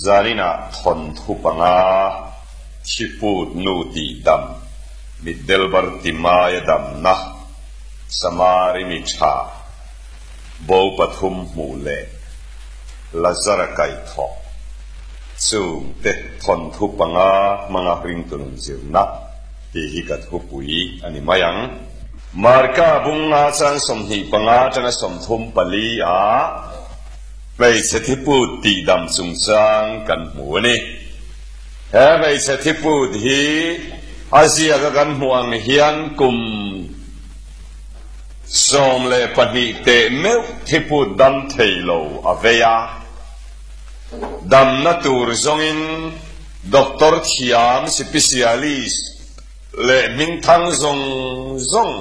Zaninah thawnthu panga Thiput nu tih dam, Mitdelbar Timaia damna, Samari mi tha, Bo pathum hmuh leh Lazara kaihthawh chungte thawnthu panga hmanga ringtu nun zirna tih hi ka thupui a ni mai ang. Marka bunga chuan 25 atanga 34 ah hmeichhe thiput tihdam chungchang kan hmu a ni. He hmeichhe thiput hi a ziaka kan hmuh ang hian kum 12 teh meuh thiput dam thei lo a vei a. Damna tur zawngin doctor thiam sipisialis leh hmingthang zawng zawng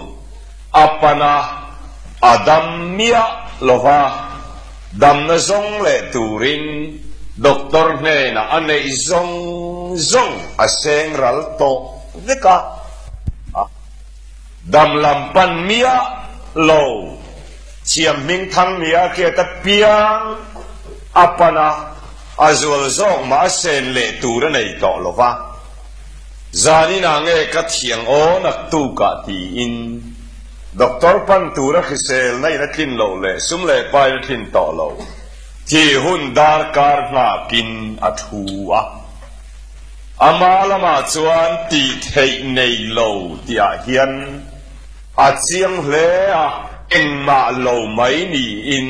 a pan a, a dam miah lo va. Damna zawng leh turin doctor hnenah a neih zawng zawng a seng ral tawh vek a. Dam lam pan miah lo, thiam hmingthang nia hriat apiang a pan a, a zual zawk mah a sen leh tur a nei tawh lo va. Zaninah nge ka thiang aw naktukah tiin doctor pan tura hriselna in a tlin loh leh sum leh pain a tlin tawh lo thih hun darkar nghakin a thu a. Ama lamah chuan tih theih nei lo tihah hian a chiang hle a, engmah lo mai niin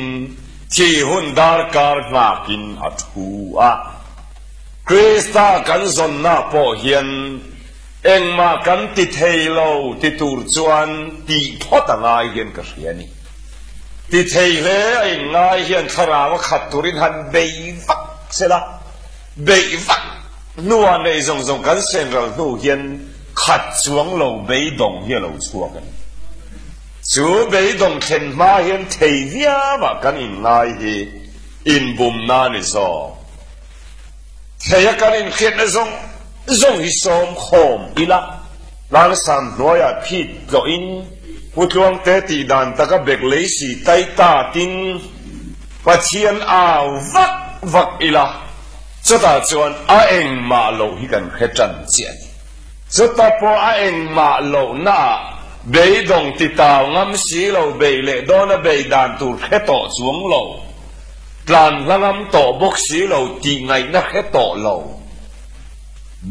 thih hun darkar nghakin a thu a. Krista kan zawnna pawh hian engmah kan ti thei lo ti tur chuan tih phawt a ngai hian ka hria a ni. Ti thei hle a inngai hian thlarau a khat turin han bei vak sela. Beih vak hnuah neih zawng zawng kan senral hnu hian khat chuang lo beidawng hi a lo chhuak a ni. Chu beidawng thlen hma hian thei viauah kan inngai hi inbumna a ni zawk. Theia kan inhriatna zawng zawng hi sawm khawm ila, tlangsam hnuaiah phit tlawhin Putluangte tih dan taka bek lei si tai tatin Pathian au vak vak ila, chutah chuan a engmah loh hi kan hre tan chiah a ni. Chutah pawh a engmah lohnaah beidawng ti tau ngam si lo bei leh dawna bei dan tur hre tawh chuang lo, tlan hla ngam tawh bawk si lo tih ngaihna hre tawh lo,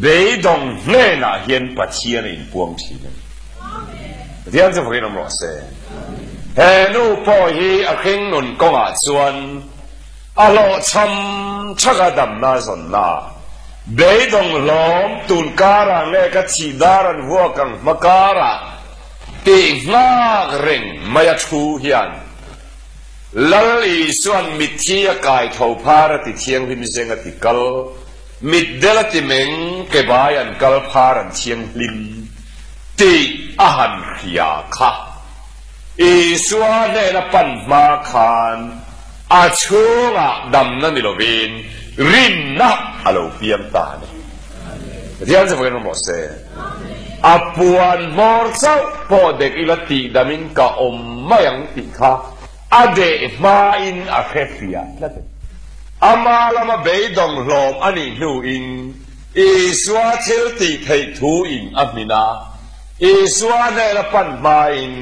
beidawng hnenah hian Pathian a inpuang thin a ni. Pathian chu fakin awm rawh se. He nu pawh hi a hringnun kawngah chuan a hlawhchham chhaka damna zawnna ah beidawng hlawm tun karah nge ka thih dar an vuak ang hma karah tih nghak reng mai a thu hian Lal Isuan mitthi a kai tho phar a ti thianghlim zeng a ti kal mitdel a ti meng ke bai an kal phar an thianghlim tih a han hria kha. Isua hnena pan hma khan a chhungah damna ni lovin rinna a lo piang ta a ni. Pathian chu fakin awm rawh se. A puan hmawr chauh pawh dek ila tihdamin ka awm mai ang tih kha a deh hmain a hre fiah tlat a ni. Ama lama beidawng hlawm a nih hnuin Isua thil tih theih thu in a hmin a, Isua hnena pan hmain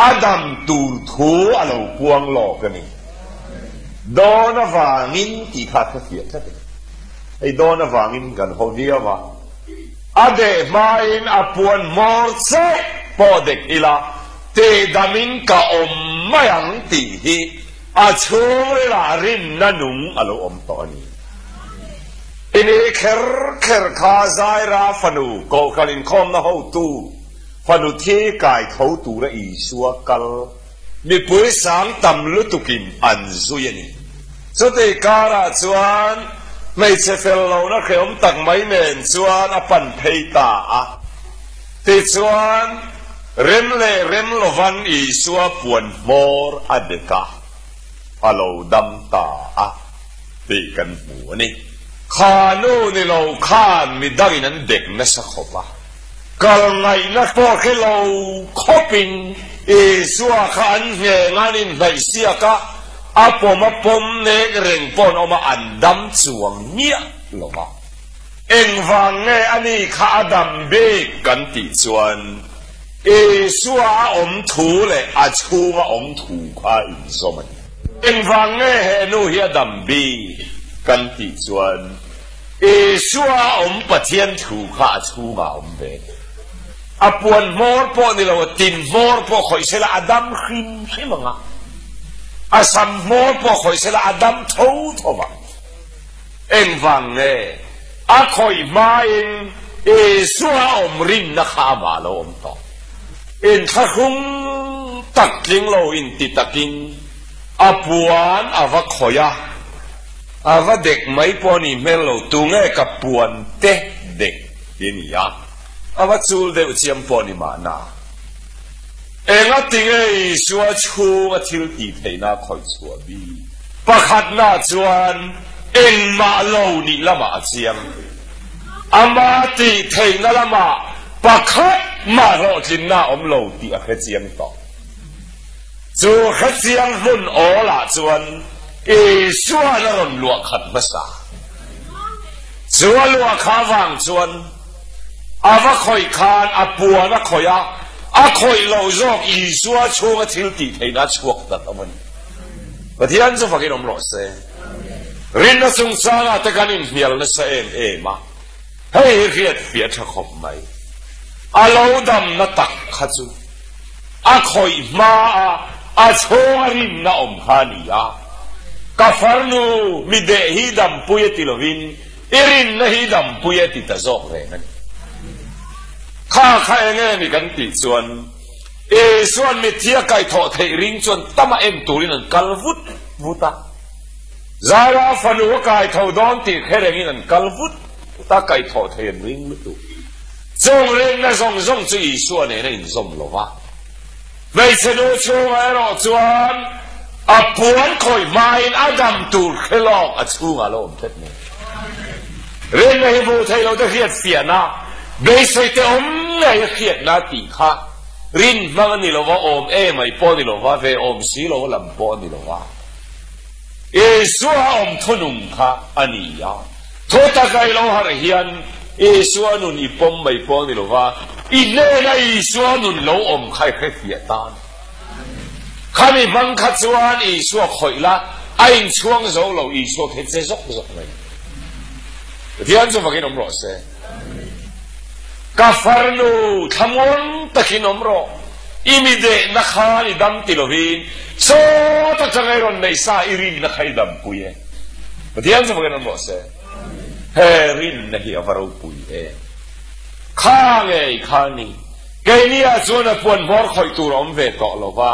a dam tur thu a lo puang lawk a ni. Dawn avangin tih kha a hre fiah tlat a ni. Hei dawn avangin kan haw viau a, a deh hmain a puan hmawr chauh pawh dek ila tihdamin ka awm mai ang tih hi a chhungrilah rinna nung a lo awm tawh a ni. Ini kher kher kha Zaira fanu Kohhran inkhawmna hotu fanu thi kai tho tura Isua kal mipui sang tam lutukin an zui a ni. Chutih karah chuan hmeichhe fel lohna hrehawm tak mai nen chuan a pan phei ta a. Tichuan, rem leh rem lovan Isua puan hmawr a dek a, a lo dam ta a. Tih kan hmu a ni. Kha nu ni lo khan mi dangin an dek nasa khawp a, kal ngaihna pawh hre lo khawpin Isua kha an ngheng a, an inhnaih siak a. a pawm a pawm nek reng pawh an awm a, an dam chuang miah lo va. Engvang nge a ni kha a dam bik kan tih chuan Isua a awm thu leh a chhunga awm thu kha inzawm a ni. Engvang nge he nu hi a dam bik kan tih chuan Isua a awm Pathian thu kha a chhungah a awm ve. A puan hmawr pawh ni lo, a tin hmawr pawh khawih sela a dam hrim hrim ang a, a sam hmawr pawh khawih sela a dam tho tho vang. Engvang nge a khawih hmain Isua awm rinna kha amah lo awm tawh? Inthlahrung tak tling lo inti takin a puan a va khawih a, a va dek mai pawh a nih hmel lo, tunge ka puan te dek ti a ni a. A va chul deuh chiam pawh ni mahna. Enga tinge Isua chhunga thil tih theihna khawih chhuah bik? Pakhatna chuan engmah lo nih lamah a chiang. Ama tih theihna lamah pakhat mah hlawhtlinna a awm lo tih a hre chiang tawh. Chu hre chiang hmun awlah chuan Isua'n a rawn luah khat hmasa. Chu a luah kha vang chuan A va khawih khan a puan a khawih a, a khawih loh zawk Isua chhunga thil tih theihna a chhuak ta hlauh a ni. Pathian chu fakin awm rawh se. Rinna chungchangah te kan inhnial nasa em em a, hei hi hriat fiah tha khawp mai. A lo damna tak kha chu a khawih hma a, a chhunga rinna awm kha a ni a. Ka farnu mi deh hi dampui a ti lovin, I rinna hi dampui a ti ta zawk reng a ni. Kha kha eng nge ni kan tih chuan Isua'n mitthi a kaihthawh theih ring chuan tama en turin an kal vut vut a. Zaira fanu a kaitho dawn tih hre rengin an kal vut vut a, kaihthawh theih an ring lutuk. Chung rinna zawng zawng chu Isua nen a inzawm lo va. Hmeichhe nu chhungah erawh chuan a puan khawih hmain a dam tur hre lawk a chhungah lo awm tlat mai. Rinna hi hmuh theih loh te hriat fiahna, beisei te awm ngei a hriatna tih kha rin hmang a ni lo va, awm e mai pawh a ni lo va, ve awm si lo a lam pawh a ni lo va. Isua awm thunung kha a ni a. Thu taka i lo harh hian Isua nun i pawm mai pawh a ni lo va, i hnena Isua nun lo awm kha i hrefiah tan. Khami hmang kha chuan Isua khawih la, a inchhuang zo lo, Isua khe che zawk zawk mai. Pathian chu fakin awm rawh se. Ka farnu thlamuang takin awm rawh, i mi dehna khan i dam ti lovin, sawt atanga i rawn neih sa i rinna kha i dampui e. Pathian chu fakin awm rawh se. He rinna hi a va ropui em. Kha ngei kha ni. Keini-ah chuan a puan hmawr khawih tur a awm ve tawh lo va,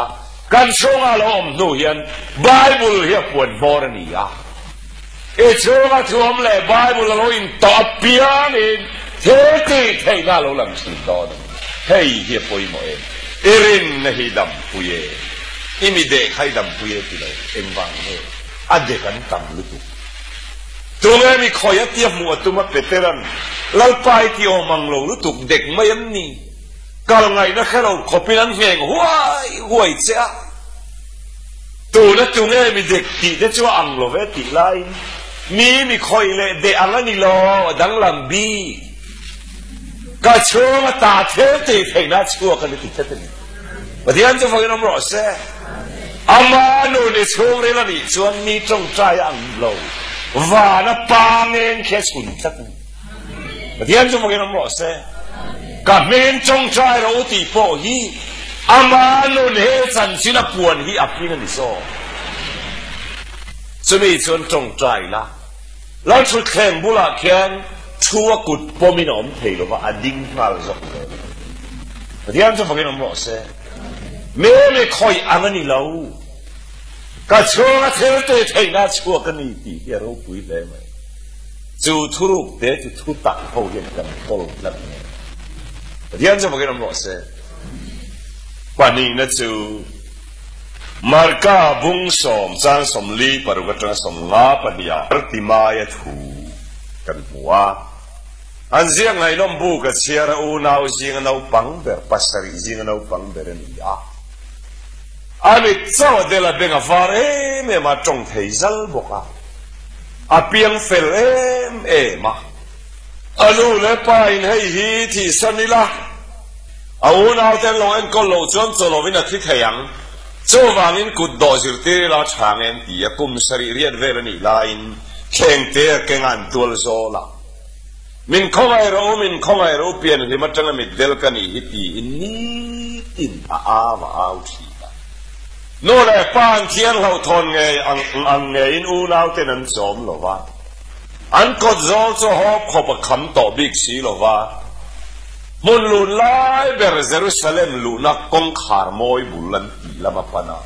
kan chhungah lo awm hnu hian Bible hi a puan hmawr a ni a. I chhunga thu awm leh Bible a lo intawh apiangin thil tih theihna a lo lang thin dawn a ni. Hei hi a pawimawh em? I rinna hi dampui e. I mi deh kha i dampui e ti lo. Engvang nge? A dek an tam lutuk. Tunge mi khawi a tia hmuh a tum a Petera'n, Lalpa i ti awm ang lo lutuk dek mai an ni. Kal ngaihna hre lo khawpin an ngheng huai huai che a. Tuna tunge mi dek tih te chu a ang lo ve tih laiin mi mi khawi leh deh ang a ni lo, a danglam bik. Ka chhung a ta thil tih theihna a chhuak a ni ti tlat a ni. Pathian chu fakin awm rawh se. Ama nu ni chhungril a nih chuan mi tawngtai a ang lo. Vana pa ngeng khi a chhun tlat a ni. Pathian chu fakin awm rawh se. Ka hming tawngtai rawh u tih pawh hi ama nun he chanchin a puan hi a hming a ni zawk. Chumi chuan tawngtai la. Lalthutthleng bulah khian thu a kut pawmin a awm thei lova, a ding nghal zawk zel. Pathian chu fakin awm rawh se. Mary khawih ang a ni lo. Ka chhunga thil tih theihna a chhuak a ni tih hi a ropui hle mai. Chu thuruk te chu thu tak ho hian kan kawl tlat mai. Pathian chu fakin awm rawh se. Pahnihna chu. Marka bung sawm chang 46 atanga 52 ah Bartimaia thu kan hmu a. An ziak ngaihnawm bu ka chhiar a, unau zinga naupang ber, pasarih zinga naupang ber a ni a. A mit chauh a del a beng a var em em em a, tawng thei zal bawk a, a piang fel em em a. A nu leh pa in hei hi thihsan ila, a unaute an lo enkawl loh chuan chaw lovin a thi thei ang. Chuvangin kut dawh zirtir ila tha ngem ti a kum sarih riat vel a nih laiin thlengte a keng a an tual zawl a. Min khawngaih rawh u, min khawngaih rawh u, pianhlim atanga mitdel ka nih hi tiin nitin a au a au thin a. Nu leh pa an thian hlauhthawn ngei ang ang ngeiin unauten an chawm lo va, an kawt zawl chu hawp khawp a kham tawh bik si lo va. Hmun lun lai ber Jerusalem luhna kawngkhar mawi bul an tih lam a pan a,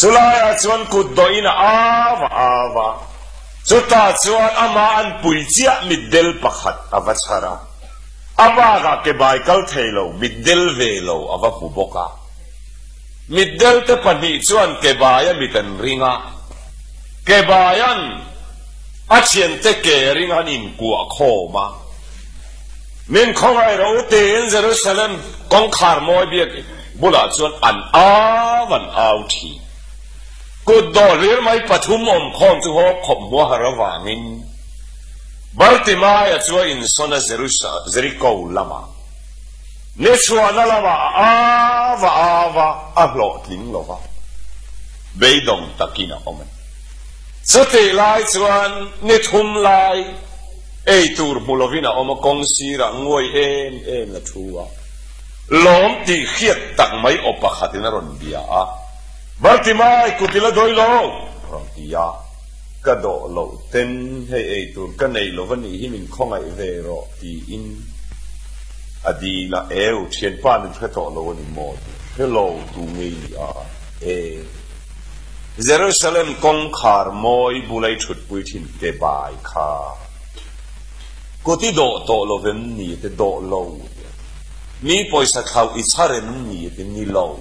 chulaiah chuan kut dawhin a au a au a. Chutah chuan amah an pui chiah mitdel pakhat a va chhar a, a bakah ke bai kal thei lo mitdel ve lo a va hmu bawk a. Mitdel te pahnih chuan ke baia mit an ring a, ke baian a thiante ke ring an inkuah khawm a. Min khawngaih rawh u tiin Jerusalem kawngkhar mawi biak bulah chuan an au an au thin. Kut dawh hlir mai pathum awm khawm chu haw khawp hmuah har avangin Bartimaia chu a insawn a Jeriko lamah ni chhuahna lamah a au a au a, a hlawhtling lo va, beidawng takin a awm a ni. Chutih lai chuan ni thum lai ei tur hmu lovin a awm a, kawng sirah nguai em em la thu a, lawm tih hriat tak mai aw pakhatin a rawn bia a. Bartimai, kut i la dawi lo! Rawn ti a, Ka dawh loh ten hei ei tur ka nei lo va nih hi min khawngaih ve rawh tiin a dil a, Eu, thianpa min hre tawh lo a ni maw? Tih hre lo tu ngei ni a, E, Jerusalem kawngkhar mawi bulai thutpui thin ke bai kha kut i dawh tawh lo vem ni te dawh lo ti a, Mi pawisa thlauh i chhar em ni te ni lo.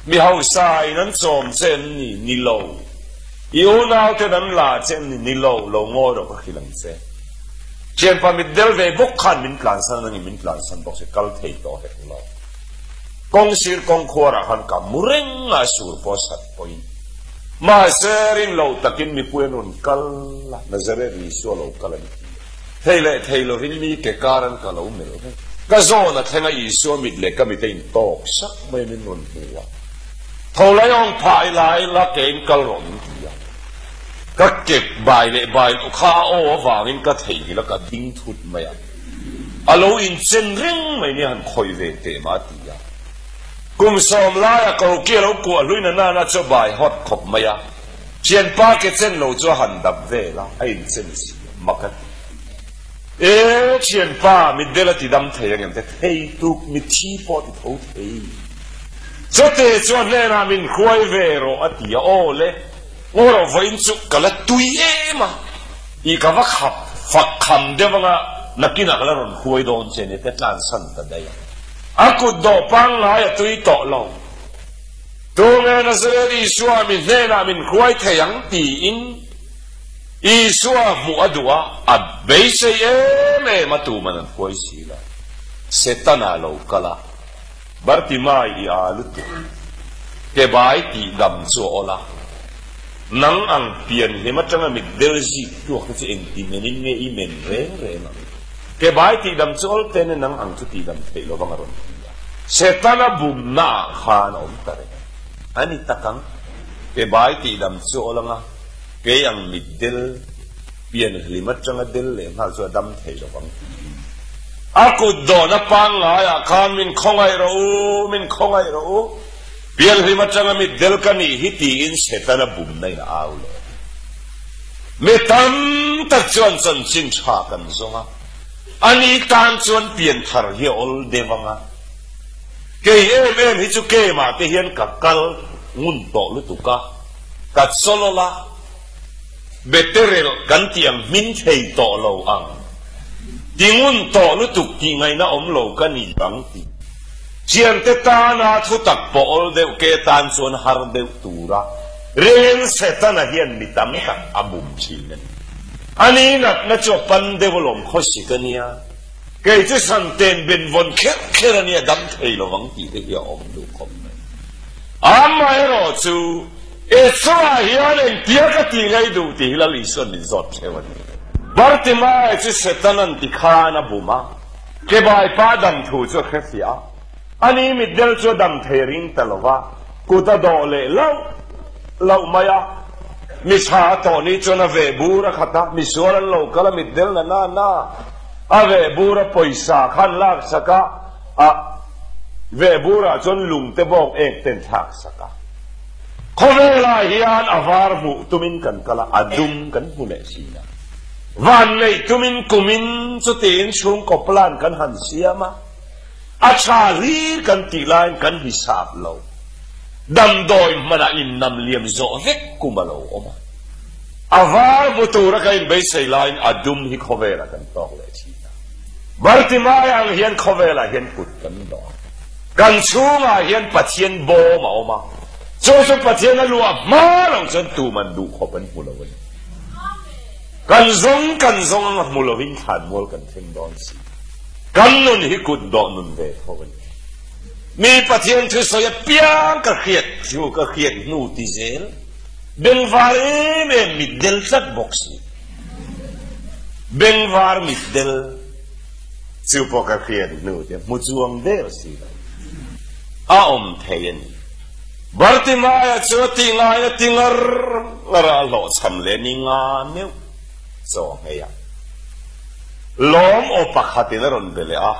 Mi hausa in an chawm che em ni? Ni lo. I unau ten an la che em ni? Ni lo. Lo ngawi rawh ka hrilh ang che. Thianpa mit del ve bawk khan min tlansan angin min tlansan bawk se kal thei tawh hek lo. Kawng sir kawng khuarah khan ka mu reng a sur pawh sat pawhin. Mahse rin lo takin mipui an rawn kal a, Nazareth Isua lo kal an ti a. Thei leh thei lovin mi ke kar an ka lo melh reng. Ka zawn a thleng a Isua mit leh ka mit a intawk sak mai min rawn hmu a. Tho lai awng phah i lai la ke in kal rawh min ti a. Ka kep bai leh bai loh kha a aw avangin ka theihnghilh a ka ding thut mai a. A lo inchen reng mai nia han khawih ve teh mah a ti a. Kum sawm laia koki a lo kuah hlui na nana chu a bai hawt khawp mai a. Thianpa ke chen lo chu a han dap vel a, a inchen si a, mak a ti. E, thianpa, mitdel a ti dam thei ang em te, thei tuk, mitthi pawh a ti tho thei. Chute chu a hnenah min hruai ve rawh a ti a, aw le, ngaw rawh vawiin chu ka la tui em a, i ka va khap fak kham deuh anga nakinah ka la rawn hruai dawn che nia te tlansan ta daih a. A kut dawh pangngai a tui tawh lo. Tunge Nazareth Isua mi hnenah min hruai thei ang tiin Isua hmuh a duh a, a beisei em em a tuman an hruai si lo. Setana lo kal a, Bartimai i aa lutuk, ke bai tih dam chu a awl a, nang ang pian hlim atanga mit del zik tuak te chu engti menin nge i men reng reng ang? Ke bai tih dam chu awl te nen nang ang chu tih dam theih lovang a rawn ti a. Setana bumna ah khan a awm ta reng a ni tak ang. Ke bai tih dam chu awl anga kei ang mit del pian hlim atanga del leh nghal chu a dam thei lovang tiin a kut dawhna pangngai ah khan min khawngaih rawh u, min khawngaih rawh u, pian hlim atanga mit del ka nih hi tiin Setana bumna in a au leh a ni. Mi tam tak chuan chanchin tha kan zawng a. Ani tan chuan pianthar hi a awl deuh ang a, kei em em hi chu keimah te hian ka kal ngun tawh lutuk a, ka chawlawl a, beterel kan tih ang hmin thei tawh lo ang, ti ngun tawh lutuk tih ngaihna awm lo ka ni ang tih thiante tana thutak pawh awl deuh ke tan chuan har deuh tura reng Setana hian mi tam tak a bum thin a ni. A ni natna chu a pan deuh alawm khawsik a nia, kei chu santen ben vawn kher kher a nia dam thei lovang tih te hi a awm duh khawp mai. Amaherawh chu I chungah hian engtia ka tih ngei duh tih hi Lal Isua'n min zawt theuh a ni. Bartimae chu Setana'n ti khan a bum a, kebai pa dam thu chu a hrefiah a. Ani mitdel chu a dam thei ring ta lo va, kut a dawh leh lauh lauh mai a. Mi tha a tawh ni chuan a veh bur a khat a, misual an lo kal a mitdel na na na a veh bur a pawisa khan lak sak a, a veh burah chuan lungte bawk ek ten thlak sak a. Khawvelah hian a var hmuh tumin kan kal a, a dum kan hmu leh thin a. Vanneih tumin kumin chutiin chhungkaw plan kan han siam a. A tha hlir kan tih laiin kan hisap lo. Damdawi hmanah innam liam zawh vek kum a lo awm a. A var hmu tura ka inbeisei laiin a dum hi khawvelah kan tawk leh thin a. Bartimai ang hian khawvelah hian kut kan dawh a. Kan chhungah hian Pathian bawm a awm a. Chu chu Pathian a luah hma lo chuan tuman duhkhawp an hmu lo a ni. Kan zawng kan zawng anga hmu lovin thlanmual kan thleng dawn si. Kan nun hi kut dawh nun ve tho a ni. Mi Pathian thusawi apiang ka hriat chu ka hriat hnu ti zel, bengvar em em mitdel tlat bawk si. Bengvar mitdel chu pawh ka hriat hnu te hmu chuang der si lo. A awm thei a ni. Bartimaia chu a ti ngai a ti ngar ngar a, a hlawhchham leh ni nga meuh chaw nghei a. Lawm aw pakhatin a rawn be leh a,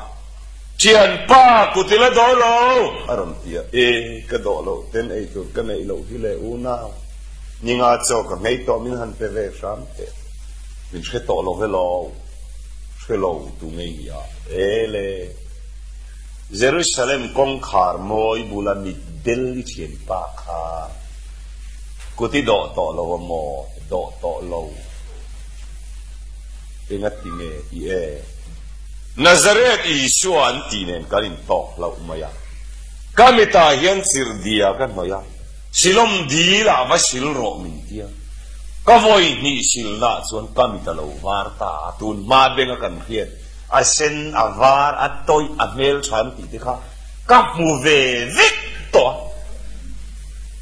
Thianpa, kut i la dawh lo! a rawn ti a. E, ka dawh loh ten ei tur ka neih loh hi le unau, ninga chaw ka nghei tawh min han pe ve hram teh. Min hre tawh lo ve lo, hre lo tu ngei ni a. E le, Jerusalem kawngkhar mawi bula mitdel i thianpa kha kut i dawh tawh lo a maw? Dawh tawh lo. Engati nge i e? Nazareth Isua an tih nen kan intawk hlauh mai a. Ka mitah hian chirhdia ka hnawih a, Silawm dil ah va sil rawh min tia. Ka vawi hnih silnaah chuan ka mit a lo var ta a, tun hma benga kan hriat a sen, a var, a tawih, a hmeltha an tih te kha ka hmu ve vek tawh a.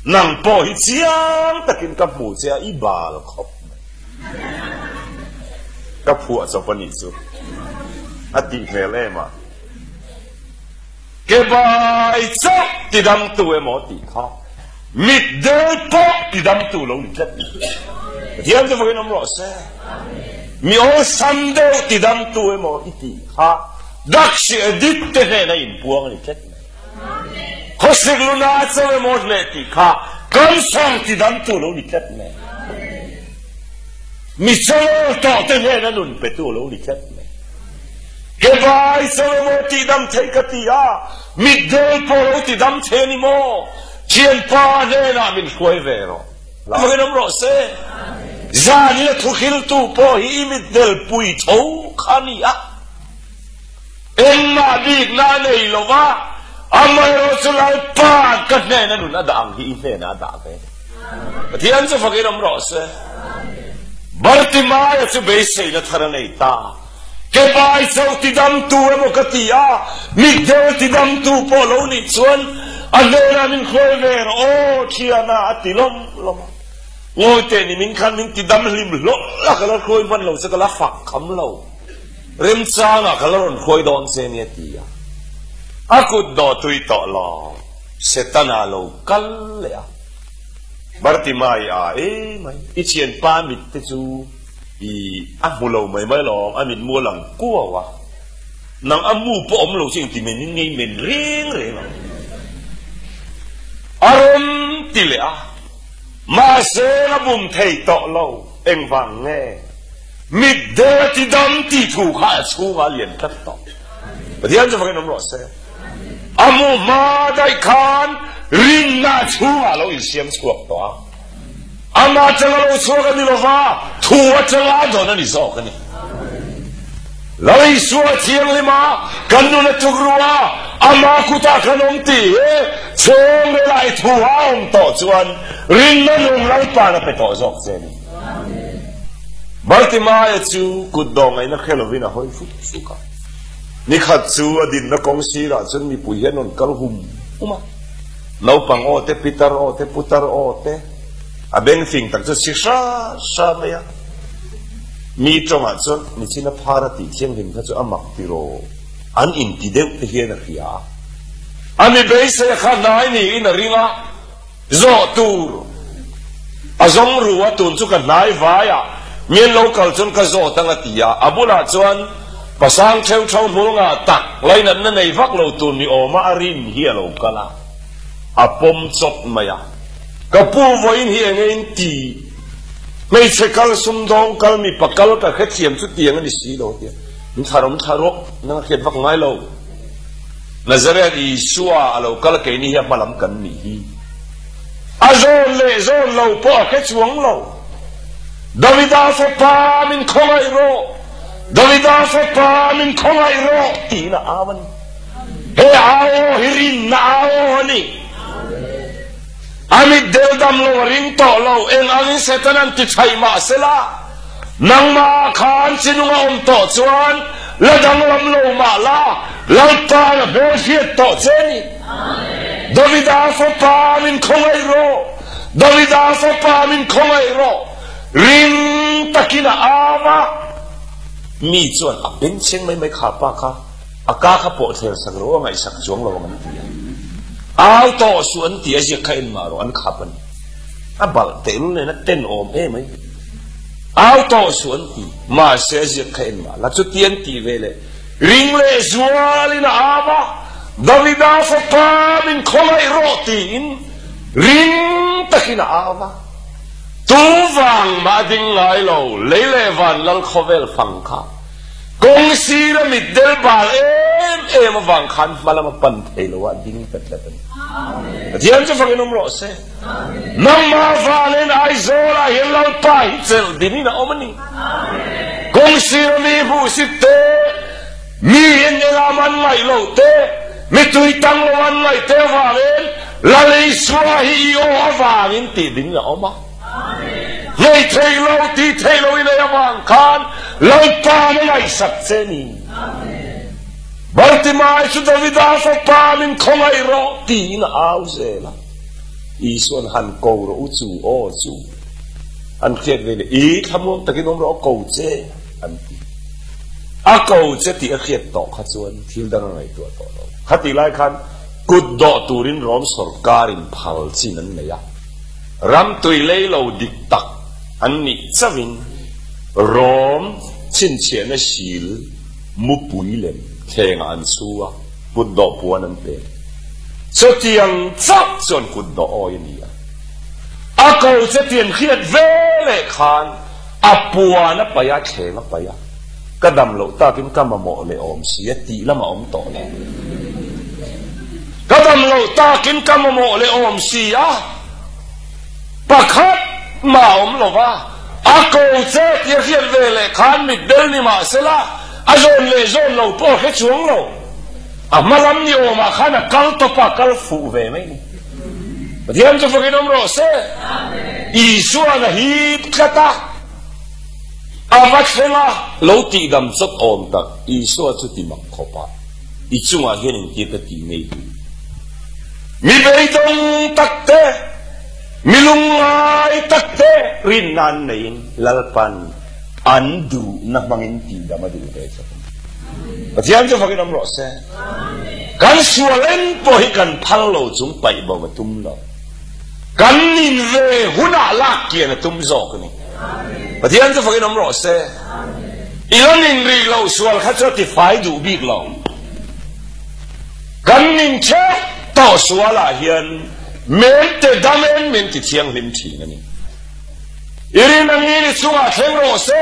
Nang pawh hi chiang takin ka hmu che a, i bal khawp mai. Ka phuah chawp a nih chu a tih hmel em a. Ke bai chauh ti damtu emaw tih kha mit del pawh ti damtu lo ni tlat ni. Pathian chu vakin awm rawh se. Mi awlsam deuh ti damtu emaw i tih kha Dakshi Edit te hnena inpuang a ni tlat mai. Khawsik luna chauh emaw hleh tih kha cancer ti damtu lo ni tlat mai. Mi chawlawr tawh te hnena nun petu lo ni tlat mai. Ke vai chauh emaw tih dam theih ka ti a, mitdel pawh lo ti dam thei a ni maw? Thianpa hnenah min hruai ve rawh. Hmangin awm rawh se. Zanin a thuhriltu pawh hi i mitdel pui tho kha a ni a. Engmah bikna a nei lo va, amaherawh chu Lalpa'n ka hnena nun a dah ang hi i hnenah a dah ve. Pathian chu fakin awm rawh se. Bartimaia chu beiseina thar a nei ta. Ke bai chauh tidamtu emaw ka ti a, mitdel tidamtu pawh lo nih chuan a hnenah min hruai ve rawh aw thiana a ti lawm lawm a. Ngawi teh ni min khan min tidam hlim hlawh la ka la hruai hman lo che ka la fak kham lo. Remchangah ka la rawn hruai dawn che nia ti a, a kut dawh tui tawh lo, Setana lo kal leh a. Bartimai a e mai, i thianpa mit te chu i a hmu lo mai mai lawm, a mitmu a lang kuau a, nang a mu pawh awm lo chu engti men in ngei men reng reng ang. A rawn ti leh a, mahse a bum thei tawh lo, engvang nge? Mitdel ti dam ti thu kha a chhungah a lian tlat tawh. Pathian chu fakin awm rawh se. A mu hma daih khan rinna a chhungah a lo insiam chhuak tawh a. Ama atanga lo chhuak a ni lo va, thu atanga a dawn a ni zawk a ni. Lo Isua thianghlim a, kan nun a tuk ru a, ama kutah kan awm tih hi chhungril ah i thu a awm tawh chuan rinna nung Lalpa'n a pe tawh zawk che a ni. Bartimaia chu kut dawh ngaihna hre lovin a hawi fuk fuk a. Nikhat chu a dinna kawng sirah chuan mipui hian rawn kal hum hum a. Naupang aw te, pitar aw te, putar aw te. A beng fing tak chu si hra hra mai a. Mi tawngah chuan nichin a phar a tih thianghlim kha chu a mak tiraw an inti deuh te hian a hria a. A mi beisei a kha hnai niin a ring a, zawh tur a zawng ru a, tun chu ka hnai vai a, mi an lo kal chuan ka zawt ang a ti a, a bulah chuan pasang theu thau hmul ngah tak lainatna nei vak lo tur ni awma a rin hi a lo kal a, a pawm chawp mai a. Ka pu vawiin hi enge in ti? Hmeichhe kal, sumdawng kal, mipa kal ka hrethiam chu tiang a ni si lo a ti a. Min thla rawh, min thla rawh, nang a hriat vak ngai lo. Nazareth Isua a lo kal keini hi a hma lam kan nih hi. A zawn leh zawn lo pawh a hre chuang lo. Davida fapa min khawngaih rawh, Davida fapa min khawngaih rawh tiin a au a ni. He au aw hi rinna au aw a ni. A mitdel dam lo a ring tawh lo, eng angin Satan an ti thaih mah sela, nangmah khan chinung a awm tawh chuan la danglam lo mah la, Lalpa'n a hmel hriat tawh che a ni. Davida fapa min khawngaih rawh, Davida fapa min khawngaih rawh, ring takin a au a. Mi chuan a bengchheng mai mai kha pa kha. A ka kha pawh thler sak rawh a ngaihsak chuang lo ang an ti a. Au tawh suh an ti a ziak kha en mah rawh an khap a ni. A balh tehlul nen a ten awm em ai. Au tawh suh an ti mahse a ziak kha en mah la chuti an tih ve leh ring leh zualin a au a, Davida fapa min khawngaih rawh tiin ring takin a au a. Tu vang mah a ding ngai lo lei leh van lal khawvel fang kha. Kawng sira mitdel bal em em avang khan hma lama pan thei lo ah ding ta tlat a ni. Pathian chu fakin awm rawh se. Nangmah valin Aizawl ah hian Lalpa hi chelh dinin a awm a ni. Kawng sira mi hmuhsit te, mi in engah an ngaih loh te, mi tuitang lo an ngaih te avangin Lal Isua hi i aw avangin tih ding a awm a. Ngei thei lo, ti thei lo i nei avang khan Lalpa na ngaihsak che ni. Bartimai chu Davida fapa min khawngaih rawh tiin a au zel a. Isua'n han ko rawh u chu aw chu an hriat ve leh i thlamuang takin awm rawh a ko che an ti. A ko che tih a hriat tawh kha chuan thil dang a ngaihtuah tawh lo. Khatih lai khan kut dawh turin Rom sawrkarin phal chin an nei a. Ram tui lei lo dik tak an nih chauhin Rom chhinchhiahna sil mupui lem thlengah an chhu a, kutdawh puan an pe. Chutiang chauh chuan kutdawh awi a ni a. A ko che tian hriat ve leh khan a puan a paih a, thleng a paih a, ka dam loh takin ka mamawh leh awm si a tih lamah awm tawh lo. Ka dam loh takin ka mamawh leh awm si a, pakhat mah a awm lo va, a ko che tih a hriat ve leh khan mitdel ni mah sela, a zawn leh zawn lo pawh a hre chuang lo. A hma lam ni awmah khan a kal tawp a, a kal fuh ve mai ni. Pathian chu fakin awm rawh se. Isua'n a hip tlat a, a va thleng a, lo tihdam chawt awm tak Isua chu ti mak khawp a. I chungah hian engtir ka tih ngei hi? Mi beidawng tak te, mi lungngai tak te rinna an neiin Lalpan an duhna hmangin tihdam a duh ve chawk a ni. Pathian chu fakin awm rawh se. Kan sual eng pawh hi kan phal lo chung paih bo a tum lo. Kan nin ve hunah lak kian a tum zawk a ni. Pathian chu fakin awm rawh se. I la nin rih loh sual kha chu a ti fai duh bik lo. Kan nin theuh tawh sualah hian men te dam en min ti thianghlim thin a ni. I rin angin i chungah thleng rawh se,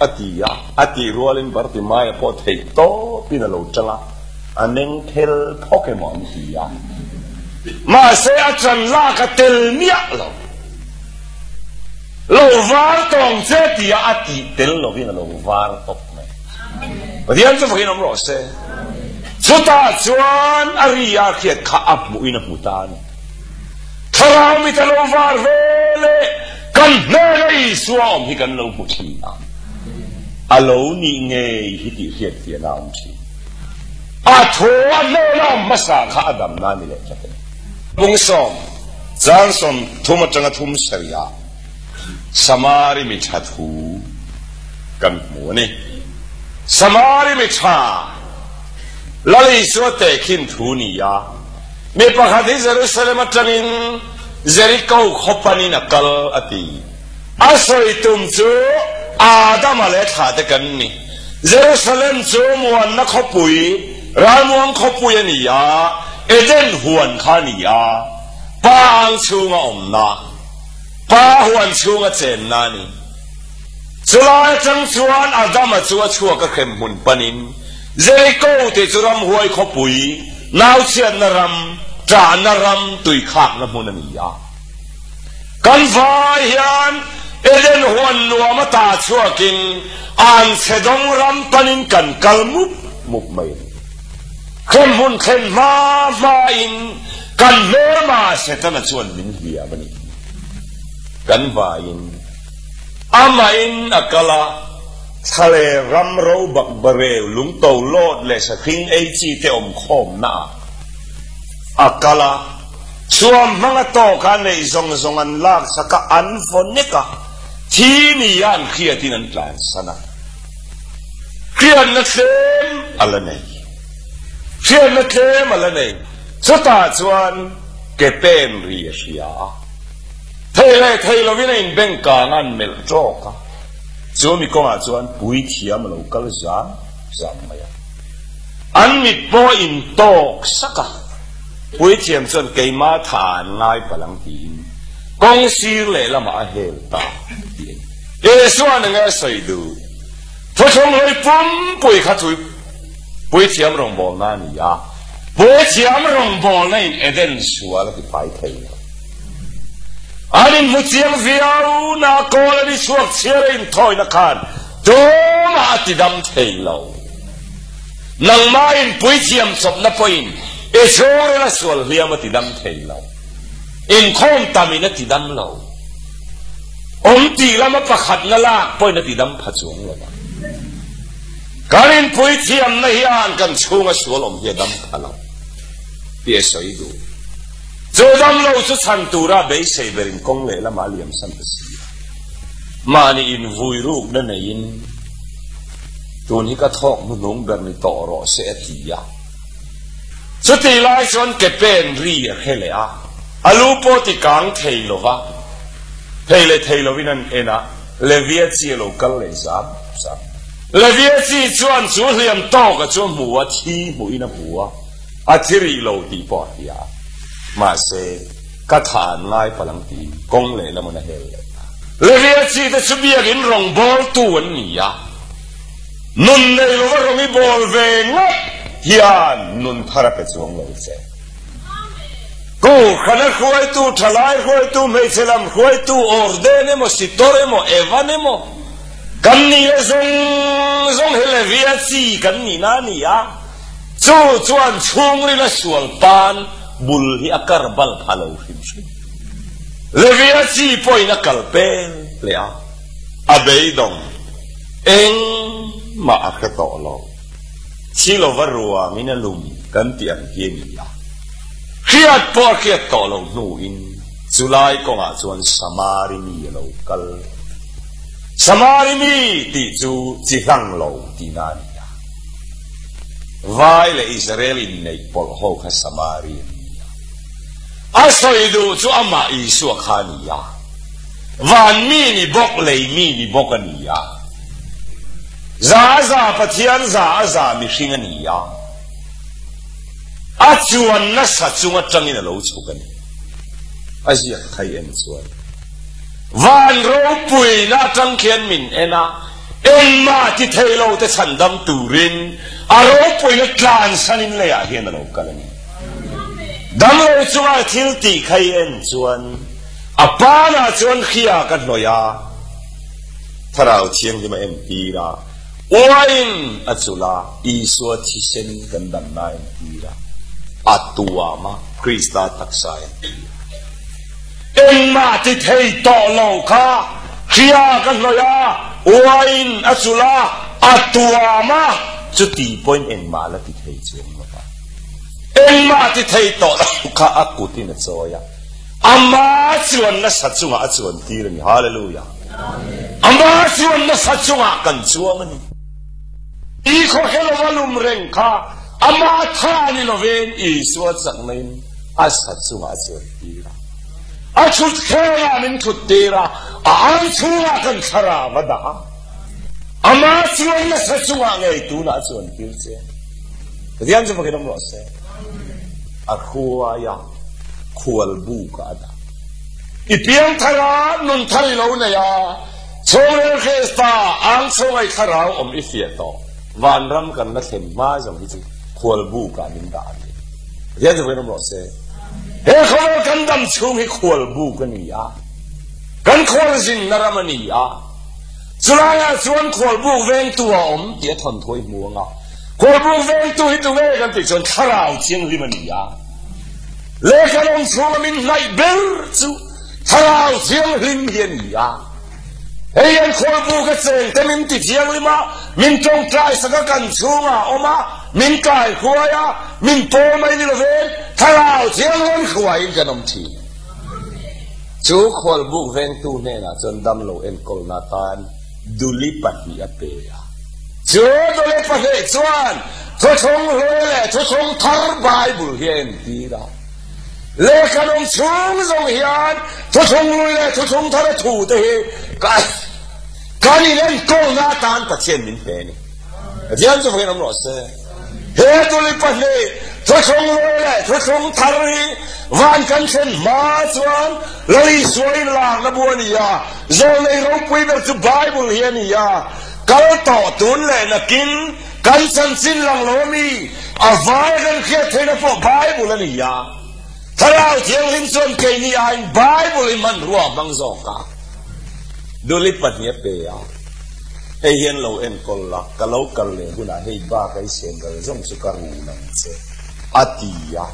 a ti a. A tih rualin Bartimaia pawh theih tawpin a lo tang a, a meng phel phawk emaw an ti a. Mahse a chan lak a tel miah lo. Lo var tawng che tia a tih tel lovin a lo var tawp mai. Pathian chu fakin awm rawh se. Chutah chuan a ri a hriat kha a hmuhin a hmu ta a ni. Thlarau mit a lo var ve leh kan hnena Isua awm hi kan lo hmu thin a. A lo nih ngei hi tih hriat fiahna a awm thin. A thaw a hnena awm hmasa kha a damna a ni leh tlat a ni. Bungsawm. Chang 30 atanga thum sarih ah. Samari mi tha thu kan hmu a ni. Samari mi tha Lal Isua tehkhin thu ni a, mi pakhat hi Jerusalem atangin Jeriko khaw panin a kal a ti. A sawi tum chu Adama leh thlahte kan ni. Jerusalem chu muanna khawpui, ralmuang khawpui a ni a, Eden huan kha a ni a, pa ang chhunga awmna. Pa huan chhunga chenna a ni. Chulai atang chuan Adama chu a chhuak a hrem hmun panin Jeriko tih chu ramhuai khawpui, nauchhiatna ram, ṭahna ram, tuikhakna hmun a ni a. Kan vai hian Eden huan nuam a ta chhuakin anchhedawng ram panin kan kal mup mup mai a ni. Hrem hmun thlen hma hmain kan hmelma Setana chuan min hliam a ni. Kan vaiin amahin a kal a, thlale ram ro bakbareu lungto lawt leh sahring ei chi te awm khawmnaah a kal a, chhuam hmanga tawka neih zawng zawng an laksak a, an vaw nek a, thi nia an hriatin an tlansan a. Hriatna tlem a la nei. Hriatna tlem a la nei. Chutah chuan ke pen ri a hria a. Thei leh thei lovin a inbeng kang a, an melh tawk a. Chu mi kawngah chuan puithiam a lo kal zam zam mai a. An mit pawh a intawk sak a. Puithiam chuan keima tha an ngai palh ang tiin kawng sir lehlamah a hel ta tih a ni. Isuan enge a sawi duh? Thuthlung hlui pumpui kha chu Puithiam rawngbawlna a ni a, Puithiam rawngbawlna in Eden sual a ti fai thei lo. An inhmu chiang viau na kawl a ni chhuak chhiar a inthawina khan tumah a ti dam thei lo. Nangmah in Puithiam chawpna pawhin i chhungril a sual hliam a ti dam thei lo. Inkhawm tamin a ti dam lo. Awm tih lama pakhatna lak pawhin a ti dam pha chuang lo va. Kan inpui thiamna hian kan chhunga sual awm hi a dam pha lo tih a sawi duh. Chu dam lo chu chhan tura beisei berin kawng lehlamah a liamsan ta si a. Mahni invui rukna neiin tun hi ka thawk hnuhnung ber ni tawh rawh se a ti a. Chutih lai chuan ke pen ri a hre leh a, a lu pawh ti kang thei lo va, thei leh thei lovin an en a, Levia chi a lo kal leh zam zam. Levia chi chuan chu hliam tawka chu a hmu a, thi hmuhin a hmu a, a thi rih lo tih pawh a hria a, mahse, ka tha an ngai palh ang tiin kawng lehlam an a hel leh ta. Levia chi te chu biakin rawngbawltu an ni a. Nun nei lova rawng i bawl ve ngawt hian nun thar a pe chuang lo che. Kohhrana hruaitu, thalai hruaitu, hmeichhe lam hruaitu, Orden emaw, Sitor emaw, Evan emaw, kan nih leh zawng zawng hi Levia chi kan nihna a ni a, chu chuan chhungrila sual tan bul hi a kar bal pha lo hrim hrim. Levia chi pawhin a kal pel leh a. A beidawng engmah a hre tawh lo. Thi lova ruangin a lum kan tih ang hi a ni a. Hriat pawh a hriat tawh lo hnuin chulai kawngah chuan Samari mi a lo kal. Samari mi tih chu chi hlang lo tihna a ni a. Vai leh Israel inneih pawlh ho kha Samari an ni a. A sawi duh chu amah Isua kha a ni a. Van mi ni bawk, lei mi ni bawk a ni a. Za a za Pathian, za a za mihring a ni a. A chuan nasa chung atangin a lo chhuk a ni. A ziak thai en chuan van ropuina atang khian min en a, engmah ti thei lo te chhandam turin a ropuina tlansanin leiah hian a lo kal a ni. Damlo chunga thil tih khai en chuan A panah chuan hria ka hnawih a, Thlarau Thianghlim a entir a, uain a chulh a, Isua thisen kan damna a entir a, a tuam a, Krista taksa a entir a. Engmah ti thei tawh lo kha hria ka hnawih a, uain a chulh a, a tuam a, chuti pawhin engmah la ti thei chuang lo va. Engmah ti thei tawh lo kha a kutin a chawi a. Ama chuan nasa chungah a chuan tir a ni. Hallelujah! Ama chuan nasa chungah kan chuang a ni. I khawhel a lum reng kha ama tha ni lovin Isua chakna-in a sa chungah a chuan tir a. A thut thlengah min thut tir a, a ang chhungah kan thlarau a dah a. Ama chuan nasa chungah ngei tunah a chuan tir che. Pathian chu fakin awm rawh se. A hruai a, khual bukah a dah. I piang thar a, nun thar i lo nei a, chhungril Krista ang chhungai thlarau awm i fiah tawh. Vanram kan la thlen hma zawng hi chu khual bukah min dah a ni. Pathian chu fakin awm rawh se. He khawvel kan dam chhung hi khual buk a ni a, kan khual zinna ram a ni a, chulaiah chuan khual buk vengtu a awm tih a thawn thuai hmu ang a. Khual buk vengtu hi tunge kan tih chuan thlarau thianghlim a ni a. Lehkha lawng chhunga min hnaih ber chu thlarau thianghlim hi a ni a. Hei hian khual buk a cheng te min ti thianghlim a, min tawngtai sak a kan chhungah a awm a, min kai hruai a, min pawl mai ni lovin thlarau thianghlim hruaiin kan awm thin. Chu khual buk vengtu hnenah chuan damlo enkawlna atan duli pahnih a pe a. Chu duli pahnih chuan thuthlung hlui leh thuthlung thar Bible hi a entir a. Lehkha nung chhung zawng hian thuthlung hlui leh thuthlung thar a thu te hi kan inenkawlna atan Pathian min pe a ni. Pathian chu fakin awm rawh se. He duli pahnih thuthlung hlui leh thuthlung thar hi van kan thlen hma chuan Lal Isua inlarna bu a ni a, zawlnei ropui ber chu Bible hi a ni a. Kal tawh tun leh nakin kan chanchin lang lo ami a vai kan hriat theihna pawh Bible a ni a. Thlarau Thianghlim chuan keini aiin Bible hi hmanrua a hmang zawk a. Duli pahnih a pe a, Hei hian lo enkawl la, ka lo kal leh hunah hei bak a i siam ral zawng chu ka run ang che, a ti a.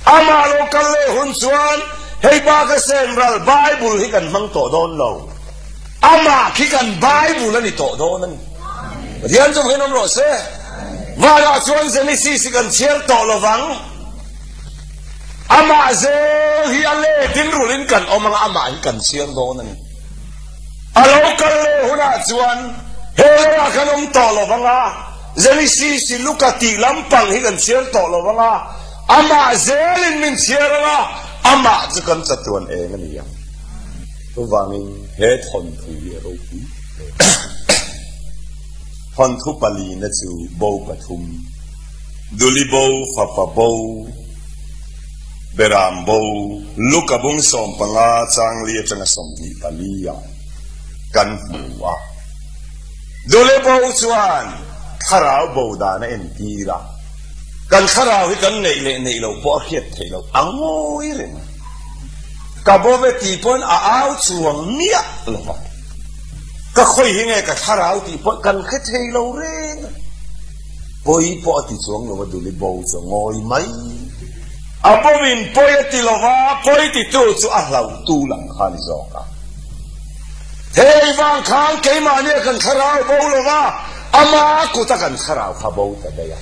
Amah lo kal leh hun chuan hei bak a siam ral Bible hi kan hmang tawh dawn lo. Amah khi kan Bible a ni tawh dawn a ni. Pathian chu vawiin awm rawh se. Vanah chuan Genesis hi kan chhiar tawh lo vang. Amah zel hi a letin rulin kan awm ang a, amah hi kan chhiar dawn a ni. A lo kal leh hunah chuan he leiah kan awm tawh lo vang a, Genesis hi Luka tih lampang hi kan chhiar tawh lo vang a, amah zelin min chhiar ang a, amah chu kan chatuan eng a ni ang. Chuvangin he thawnthu hi a ropui hle. Thawnthu palina chu bo pathum, Duli bo, fapa bo, Beram bo, Luka bung 15 changli atanga 24 ah kan hmu a. Duli bo chuan thlarau bo dan a entir a, kan thlarau hi kan neih leh neih loh pawh a hriat theih loh a ngawi reng a. Ka bo ve tih pawn a au chuang miah lo va, ka khawi hi nge ka thlarau tih pawh kan hre thei lo reng a. Pawi pawh a ti chuang lo a, Duli bo chu a ngawi mai. A bawin pawi a ti lo va, pawi titu chu a hlauhtu lang kha a ni zawk a. Hei vang khan keimahnia kan thlarau bo lo va, ama kuta kan thlarau kha bo ta daih a.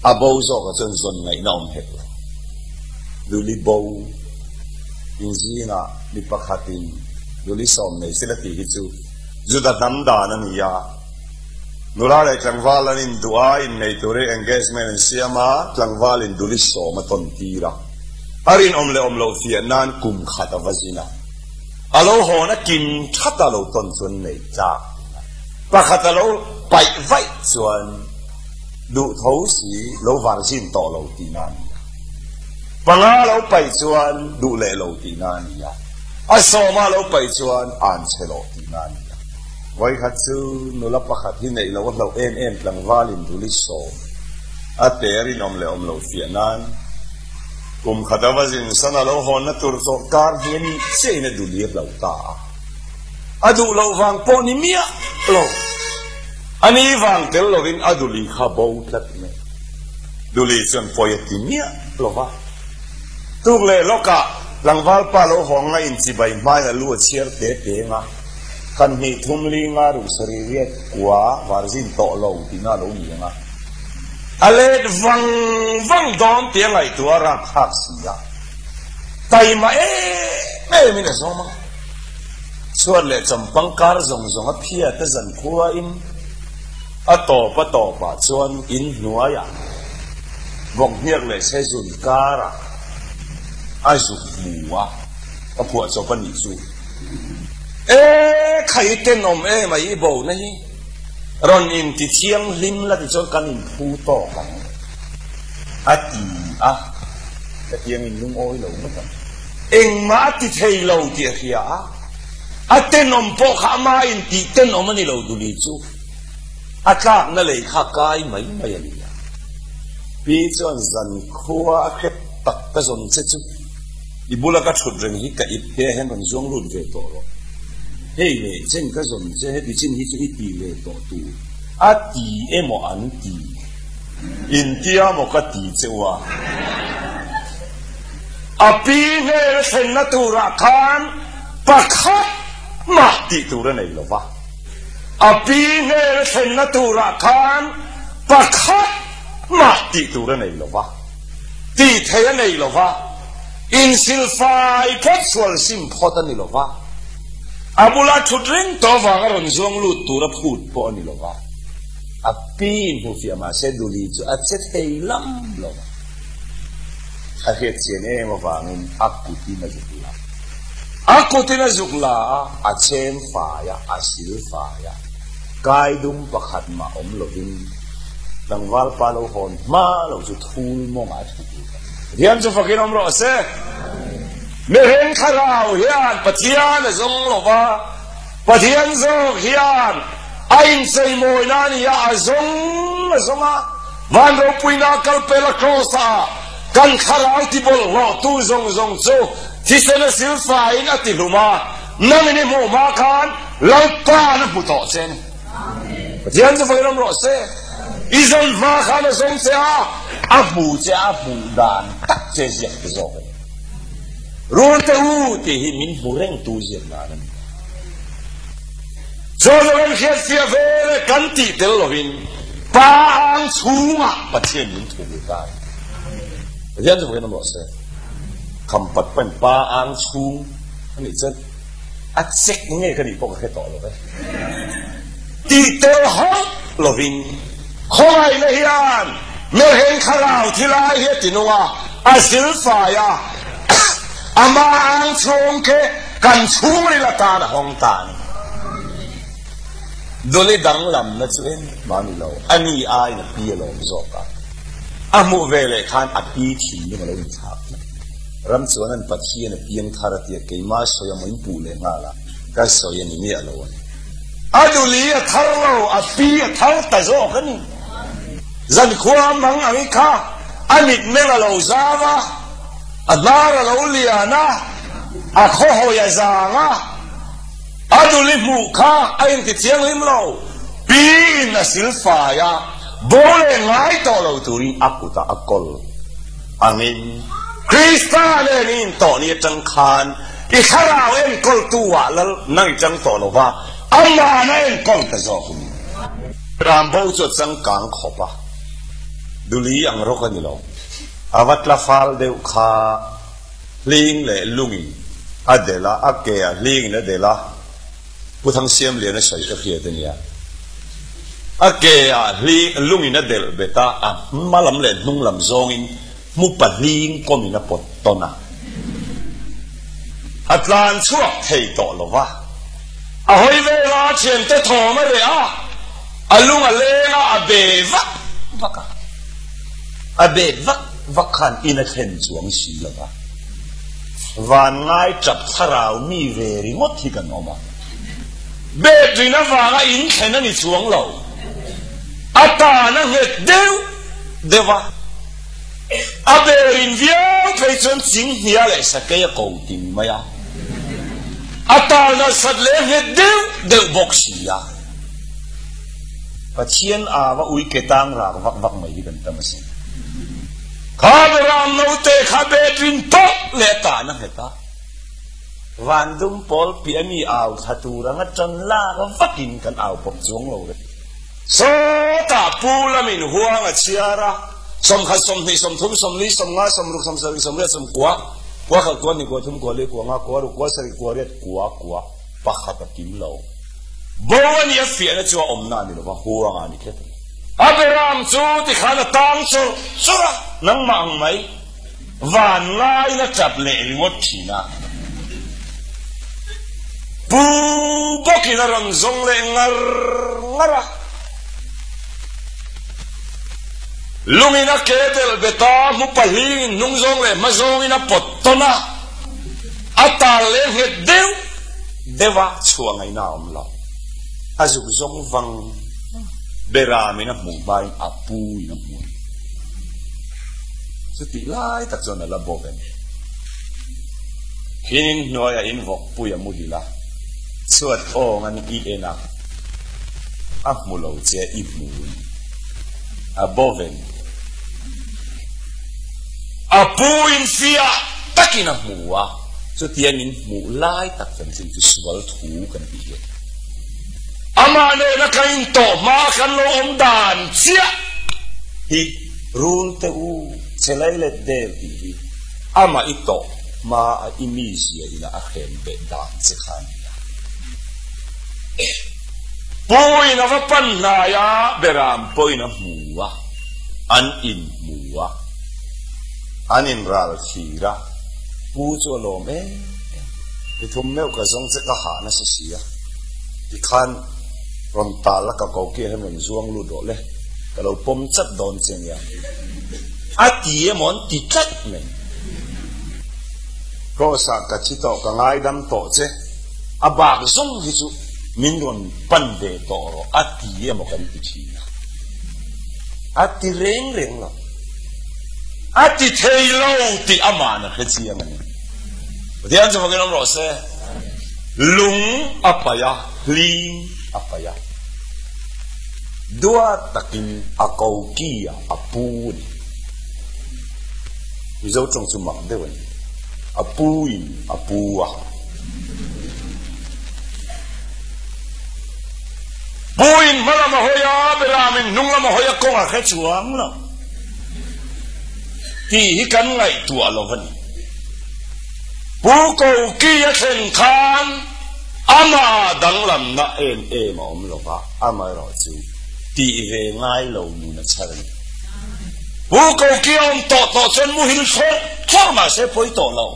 A bo zawkah chuan zawn ngaihna awm hek lo. Duli bo inzingah mi pakhatin Duli sawm nei sela tih hi chu Juda hnam dan a ni a. Nula leh tlangval an induh a, innei turin engagement an siam a, tlangvalin Duli sawm a tawn tir a. A rinawm leh awm loh fiah nan kum khat a va zin a. A lo hawn a kim that a lo tawn chuan nei tlak pakhat a lo paih vaih chuan duh tho si lo varzin tawh lo tihna a ni a. Panga lo paih chuan duh leh lo tihna a ni a, a sawma lo paih chuan an chhe loh tihna a ni a. Vawikhat chu nula pakhat hi neih loh a hlauh em em tlangvalin Duli sawm a pe a rinawm leh awm loh fiah nan kum khat a va zin san a lo hawnna tur chawlhkar hi a nih chiahin a Duli a hlauh ta a. A duh loh vang pawh ni miah lo. A ni vang tel lovin a Duli kha bo tlat mai. Duli chuan pawi a ti miah lo va. Tuk leh lawkah tlangval pa lo hawng a inchibai hmain a lu a chhiar te teng a, Khan hnih thum li nga ruh sarih riat kua varzin tawh lo tihna a lo ni ang a. A let vang vang dawn tia ngaihtuah a rapthlak si a, taima em em in a zawm ang. Chhuat leh champang kar zawng zawng a phiat a zan khuain a tawp a tawpah chuan in hnuaiah vawkhniak leh sezun karah a zuk hmu a, ka phuah chawp a nih chu. E khai tenawm em a i bo na hi rawn inti thianghlim la tichuan kan inphu tawk ang a ti a, hetiang in lungawi lo ngawt ang. Engmah a ti thei lo tih a hria a, a tenawm pawh kha ama intih tenawm a ni lo duli chu a tlakna lei kha kai mai mai a ni a. Pi chuan zan khua a hrep tak ka zawn che chu i bula ka thut reng hi ka ip te ah hian rawn zuang lut ve tawh rawh. Hei leh chen ka zawn che heti chin hi chu i ti ve tawh tur a ti emaw an ti intia maw ka ti che u a. A pi hmel a thlenna turah khan pakhat mah tih tur a nei lo va. A pi hmel a thlenna turah khan pakhat mah tih tur a nei lo va. Tih theih a nei lo va. Insilfai phawt sual sim phawt a ni lo va. A bula thut reng tawh avanga rawn zuang lut tura phut pawh a ni lo va. A pi inhmufiah mahse Duli chu a che thei lam lo va. A hriat chian em avangin a kutin a zuk la. A kutin a zuk la a, a chhem fai a, a sil fai a. Kai dum pakhat mah awm lovin tlangval pa lo hawn hma lo chu thul mawngah a thut lut a. Pathian chu fakin awm rawh se. Mihring thlarau hian Pathian a zawng lo va, Pathian zawk hian a incheimawina a ni a, a zawng a zawng a. Van ropuina kal pela Kraws-ah kan thlarau tibawlhhlawhtu zawng zawng chu thisen a silfaiin a tihlum a, nangin i hmuh hma khan Lalpa'n a hmu tawh che a ni. Pathian chu vawi ram rawh se. I zawn hma khan a zawng che a, a hmu che a, a hmuh dan tak che ziak ta zawk a ni. Rul te u tih hi min hmu rengtu ziak dan a ni. Chuan kan hriatfiah ve leh kan tih tel lovin Pa ang chhungah Pathian min thu ve ta a ni. Pathian chu vawiin a mawh se. Khampat pahin Pa ang chhung a nih chuan a chek nge ka nih pawh ka hre tawh lo ve. Tih tel hauh lovin khawngaihna hian Meheng thlarau thilai hi a ti nung a, a silfai a, Amah ang chhung khi kan chhungril atan a hawng ta a ni. Duli danglamna chu engmah a ni lo, a ni aiin a pi a lawm zawk a. A hmuh ve leh khan a pi thinlung a lo inthlak tlat. Ram chuan an Pathian a piang thar a tia keimah sawi a maw in puh leh nghal a, ka sawi a ni miah lo a ni. A duli a thar lo, a pi a thar ta zawk a ni. Zankhua mang ang i kha a mitmeng a lo zau a. A hnar a lo lian a, a khawhawi a zang a, a duli hmuh kha a inti thianghlim lo. Piin a silfai a, bo leh ngai tawh lo turin a kutah a kawl angin Krista nen i intawh ni atang khan i thlarau enkawltu ah lal nang i tang tawh lo va, ama'n a enkawl ta zawk a ni. Rambo chu a changkang khawp a, duli ang rawk a ni lo. A va tla fal deuh kha hling leh lungin a delh a, a ke ah hlingin a delh a, Pu Thangsiamliana sawi ka hriat a nia. A ke ah hling lungin a delh bet a, a hma lam leh hnung lam zawngin hmupa hling kawmin a pawt tawn a. A tlan chhuak thei tawh lo va, a hawi vel a, a thiante thawm a reh a, a lung a leng a, a be vak vak a. A bet vak vak khan in a thlen chuang si lo va, van ngai tap thlarau mi ve ringawt hi kan awm a. Bet rin avanga in thlen a ni chuang lo, a tan a nghet deuh deuh a, a be rin viau phei chuan chinghnia leh sakei a ko ting mai a, a tal nasat leh a nghet deuh deuh bawk si a. Pathian ava ui ke tang rak vak vak mai hi kan tam asin. Kha beram note kha bedrin tawp leh tan a nghet a. Van dum pawl piah mi au thla tur anga tan lak vakin kan au pawp chuang lo reng. Sawtah pu lamin huang a chhiar a, 10, 20, 30, 40, 50, 60, 70, 80, 90, kua, kua khat, kua hnih, kua thum, kua li, kua nga, kua ruk, kua sarih, kua riat, kua, kua. Pakhat a kim lo. Bo a nih a fiahna chu a awmna a ni lova, huangah a ni tlat a ni. A beram chu tikhan a tang chawrh chawrh a, nangmah ang mai van ngaiin a tap leh ringawt thin a. Pu bawkin a rawn zawng leh ngar ngar a. Lungin a ke delh bet a, hmu pahlingin hnung zawng leh hma zawngin a pawt tawn a, a tal leh nghet deuh deuh a, chhuah ngaihna a awm lo. A zuk zawng vang vang a, Beramin a hmuh hmain a pu in a hmu a ni. Chutih lai tak chuan a la bawk em? Hinin hnuaiah in vawkpui a muhil a, chhuat awng an i en a, a hmu lo che i hmu in a boven a pu in fiah takin a hmu a, chutia min hmuh lai tak chanchin chu sual thu kan tih hian amah nena kan intawh hma kan lo awm dan chiah hi rul te u che lai let der tih hi amah i tawh hma a i mizia ina a hren beh dan che kha a ni a. Puin a va pan hnai a, Beram pawhin a hmu a, an inhmu a, an inral thlir a, Pu chu a lawm em em. Ni thum meuh ka zawng che ka hah nasa si a, tikhan rawn tal a ka ko kiah hian rawn zuang lut rawh le, ka lo pawm chat dawn che nia. A ti emaw an ti tlat mai. Kraws-ah ka thi tawh, ka ngaidam tawh che. A bak zawng hi chu min rawn pan ve tawh rawh a ti emaw kan ti thin a. A ti reng reng lo. A ti thei lo tih ama'n a hre chiang a ni. Pathian chu fakin awm rawh se. Lung a paih a, hling a paih a. Duat takin a ko ki a, a pu a ni. Mizo tawng chu mak deuh a ni. A pu in a pu a. Puin hma lam a hawi a, Beramin hnung lam a hawi a, kawng a hre chuang lo tih hi kan ngaihtuah lo a ni. Pu Koki a thlen khan amah danglamna em em a awm lo va, amaherawhchu tih ve ngai lo nun a chhar a ni. Pu Koki a awm tawh tawh chuan muhil thlawrh thlawrh mahse pawi tawh lo.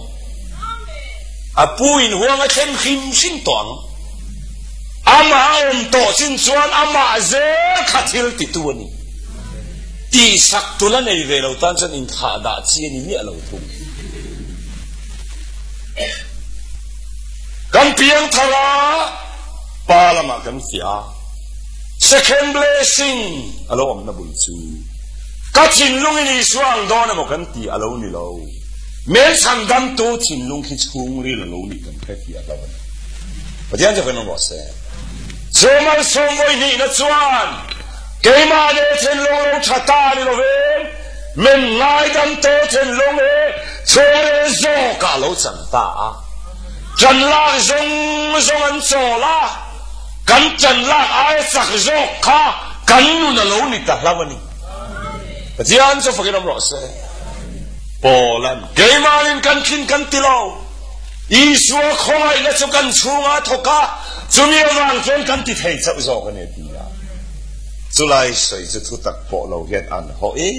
A pu in huang a thlen hrim hrim tawh ang. Amah a awm tawh chin chuan amah zel kha thil titu a ni. Tihsak tul a nei ve lo tan chuan inthlah dah chi a ni miah lo thung. Kan piang thar a, pa lamah kan fiah a, second blessing a lo awmna bul chu ka thinlungin Isua ang dawn emaw kan ti a lo ni lo. Mel chhan damtu thinlung khi chhungril a lo nih kan hre tih a hlau a ni. Pathian chu kan rawh se. Chu malsawm vawi hnihna chuan keimah leh thinlung lo tha ta a ni lovin min ngaidamtu thinlung hi chhungril zawkah a lo chan ta a. Ṭan lak zawng zawng an chawl a, kan ṭan lak aia chak zawk kha kan nun a lo ni ta hlau a ni. Pathian chu fakin awm rawh se. Paula'n, Keimahin kan thin kan ti lo, Isua khawngaihna chu kan chhungah a thawk a, chumi avang chuan kan ti thei chauh zawk a ni, a ti a. Chulai sawi chu thutak pawh lo hian an haw em.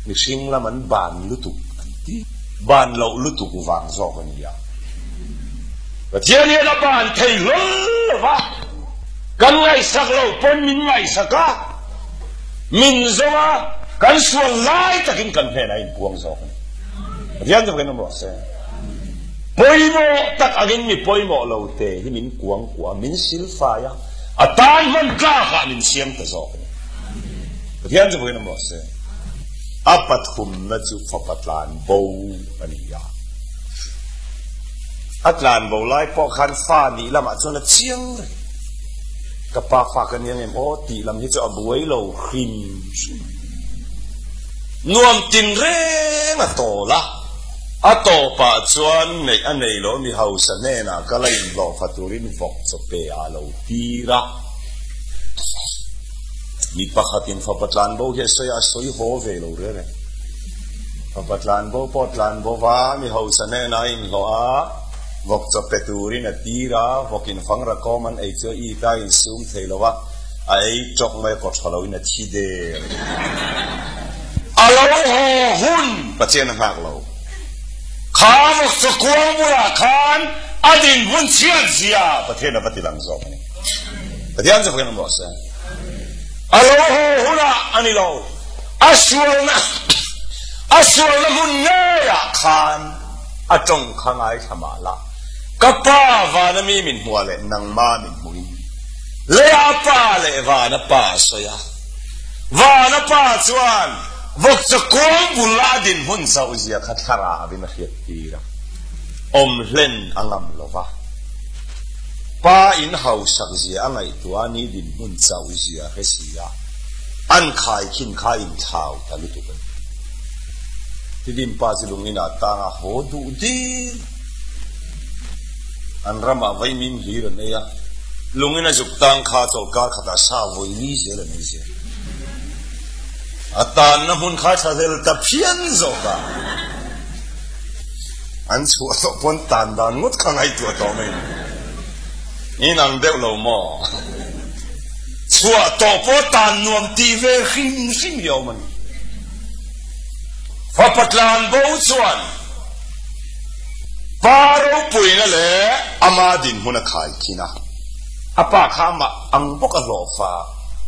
Mihring lam an ban lutuk an ti. Ban loh lutuk vang zawk a ni a. Pathian hian a ban thei hlawl lo va, kan ngaihsak loh pawn min ngaihsak a. Min zawng a, kan sual lai takin kan hnenah a inpuang zawk a ni. Pathian chu kan awm rawh se. Pawimawh tak angin mi pawimawh lo te hi min kuang kuah a, min silfai a, a tan hman tlakah min siam ta zawk a ni. Pathian chu kan awm rawh se. A pathumna chu fapa tlan bo a ni a. A tlan bo lai pawh khan fa nih lamah chuan a chiang reng. Ka pa fa ka nia ngem aw tih lam hi chu a buai lo hrim hrim. Nuam tin reng a tawl a, a tawpah chuan neih a nei lo mi hausa hnenah ka la inhlawhfa turin vawk chaw pe ah lo tir a. Mi pakhatin fapa tlanbo hi a sawi a, a sawi haw ve lo reng reng. Fapa tlanbo pawh tlanbo va, mi hausa hnenah a inhlawh a. Vawk chaw pe turin a tir a, vawkin fangra kawm an ei chu a it a insum thei lo a, a ei tawk mai a kaw tha loin a thi der. A lo haw hun Pathian a nghak lo. Kha vawk chaw kuang bulah khan a dinhmun chhiat zia Pathian a va ti lang zawk a ni. Pathian chu fakin awm rawh se. A lo haw hunah a ni lo. A sualna a sualna hmun ngeiah khan a tawng kha ngaithla mah la, Ka pa vana mi min hmuah leh nangma min hmuhin leia pa leh vana pa a sawi a. Vana pa chuan vawkchaw kuang bul a dinhmun zauh zia kha thlarauin a hriat tir a, awm hlen a ngam lo va. Pa in hausak zia a ngaihtuah a ni dinhmun chauh zia a hre si a. An khaikhin kha inthlau ta lutuk a ni. Tidim pa chu lungin ah tang a haw duh dir. An ramah vaimim hlir an ei a, lungin a zuk tang kha chawlhkar khatah sa vawi li zel an ei zel. A tanna hmun kha tha hlel ta phian zawk a. An chhuah tawh pawn tan dan ngawt kha ngaihtuah tawh mai ni. Inang deuh lo maw? Chhuah tawh pawh tan nuam tih ve hrim hrim hi a awm a ni. Fapa tlan bo chuan pa ropuina leh ama dinhmun a khai khin a, a pa kha amah ang bawk a hlawh fa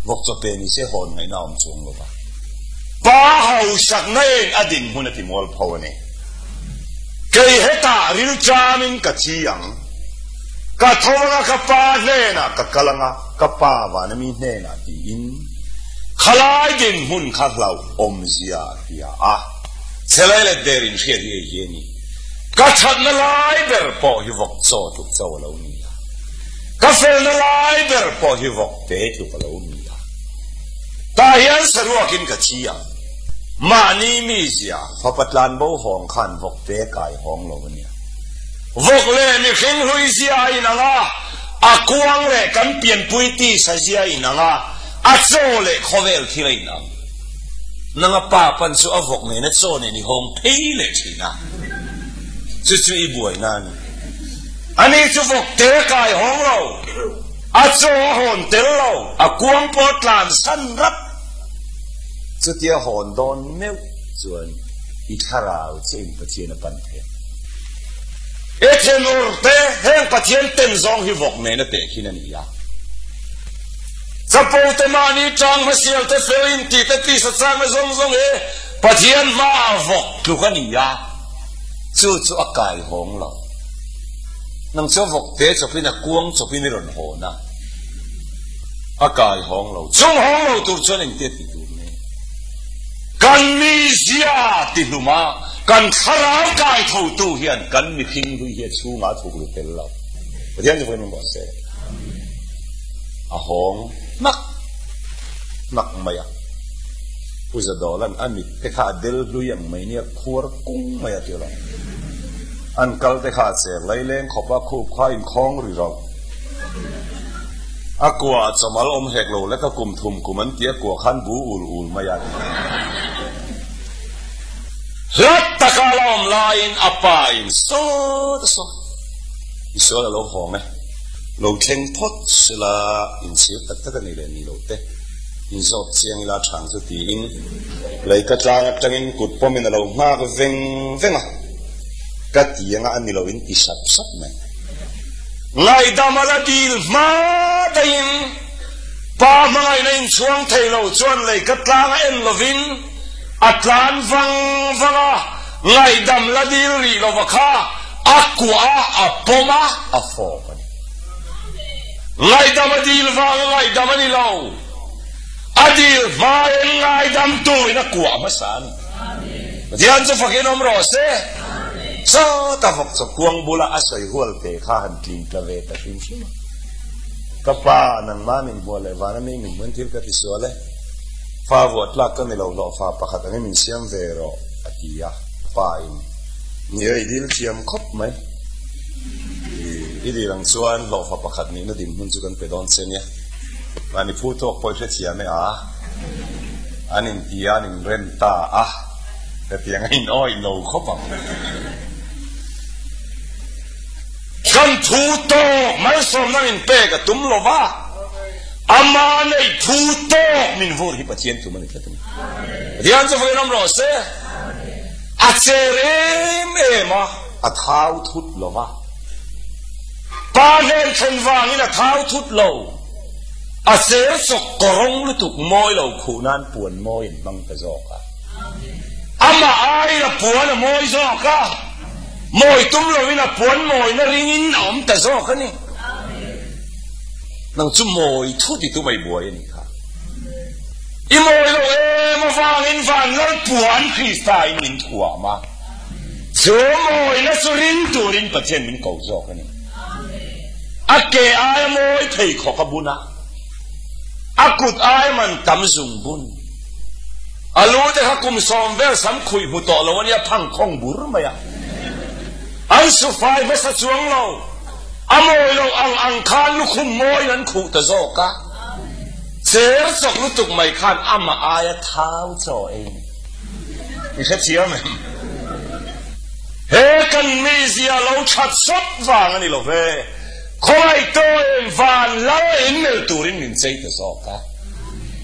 vawk chaw pe ni se hawn ngaihna a awm chuang lo va. Pa hausakna in a dinhmun a ti mualpho a ni. Kei hetah rilṭamin ka thi ang. Ka tho anga ka pa hnenah ka kal anga ka pa vana mi hnenah tiin khalai dinhmun kha hlauh awmzia a hria a, chelai leh der inhriat hi hei hi a ni. Ka thatna lai ber pawh hi vawk chaw tluk cho a lo ni a, ka felna lai ber pawh hi vawk te tluk a lo ni a. Tah hian saruakin ka thi ang. Mahni mizia fapa tlanbo hawng khan vawk te kai hawng lo a nia. Vawk leh mihring hlui zia a inang a, a kuang leh kan pianpui tisa zia a inang a, a chaw leh khawvel thil a inang. Nang a pa pan chu a vawk nena chaw nen i hawng phei leh thin a, chu chu i buaina a ni. Ani chu vawk te kai hawng lo, a chaw a hawn tel lo, a kuang pawh a tlan san rat. Chutia hawn dawn meuh chuan i thlarau che in Pathian a pan thei ang. E thenawr te, heng Pathian ten zawng hi vawk nen a teh khin a ni a. Chapo te mahni tang hmasial te fel in tih te tisa chang na zawng zawng hi Pathian hmaah vawk tluk a ni a, chu chu a kai hawng lo. Nang chu a vawk te chawpin a kuang chawpin i rawn hawn a, a kai hawng lo. Chung hawng lo tur chuan engtia ti tur nge? Kan mizia ti hluma kan thlarau kai thotu hian kan mihring hlui hi a chhungah a thuk ru tel lo. Pathian chu vawiin rawh se. A hawng hnak hnak mai a. Pu Zadawla'n a mit te kha a del hlui ang mai nia khuar kung mai a ti lo. An kal te kha a cher laileng khawp a, khup kha a inkhawng ri rauh. A kua a chawmal awm hek lo lek a kum thum kum an ti a kua khan bu ul ul mai a. Hlat taka la awm laiin a pa in sawt a saw. I sual a lo hawng e. Lo thleng phawt sela inchhir tak tak a ni leh ni lo te. Inzawt chiang ila thang chu tiin lei ka tlang atangin kut pawmin a lo nghak veng veng a. Ka ti anga a ni lo in ti sap sap mai. Ngaihdam a la dil hma daihin pa hmangaihna inchhuang thei lo chuan lei ka tlang a en lovin a tlan vang vang a, ngaihdam la dil rih lova kha a kuah a, a pawm a, a fawp a ni. Ngaihdam a dil vanga ngaihdam a ni lo, a dil hmain ngaidam turin a kuah hmasa a ni. Pathian chu fakin awm rawh se. Sawta vawk chaw kuang bula a sawi hual te kha han tling tla ve ta hrim hrim a. Ka pa, nangma min hmuah leh vana mi min hmuin thil ka ti sual e. Fa vuah tlak ka ni lo hlawh fa pakhat angin min siam ve rawh, a ti a. Pa in, Ni e, i dil thiam khawp mai. I dil ang chuan hlawhfa pakhat nihna dinhmun chu kan pe dawn che nia. Mahni phu tawk pawh i hrethiam e a. An inti a, an inrem ta a. Hetiang a inawih lo khawp ang. Kan phu tawk malsawmna min pek a tum lo va, ama neih phu tawk min vur hi Pathian tum a ni tlat a ni. Pathian chu vawiin awm rawh se. A cher em em a, a thau thut lo va. Pa hnen thlen vangin a thau thut lo. A cher chawk kawrawng lutuk mawi lo khuh nan puan mawi an hmang ta zawk a. Amah aiin a puan a mawi zawk a. Mawi tum loin a puan mawina ringin a awm ta zawk a ni. Nang chu mawi thu ti tu mai buai a nih kha. I mawi lo em avangin van lal puan Krista in min thuam a. Chu mawina chu ring turin Pathian min ko zawk a ni. A ke aia mawi pheikhawk a bun a, a kut aia man tam zung bun. A lu te kha kum sawm vel sam khuih hmu tawh lo a nia phangkhawng bur mai a. An su fai hmasa chuang lo. A mawi lo ang ang khan lukhum mawiin an khuh ta zawk a. Cher chawk lutuk mai khan amah aia thau chaw ei ni. I hrethiam em? He kan mizia lo that sawt vang a ni lo ve. Khawngaih tawhin van lal inmel turin min chei ta zawk a.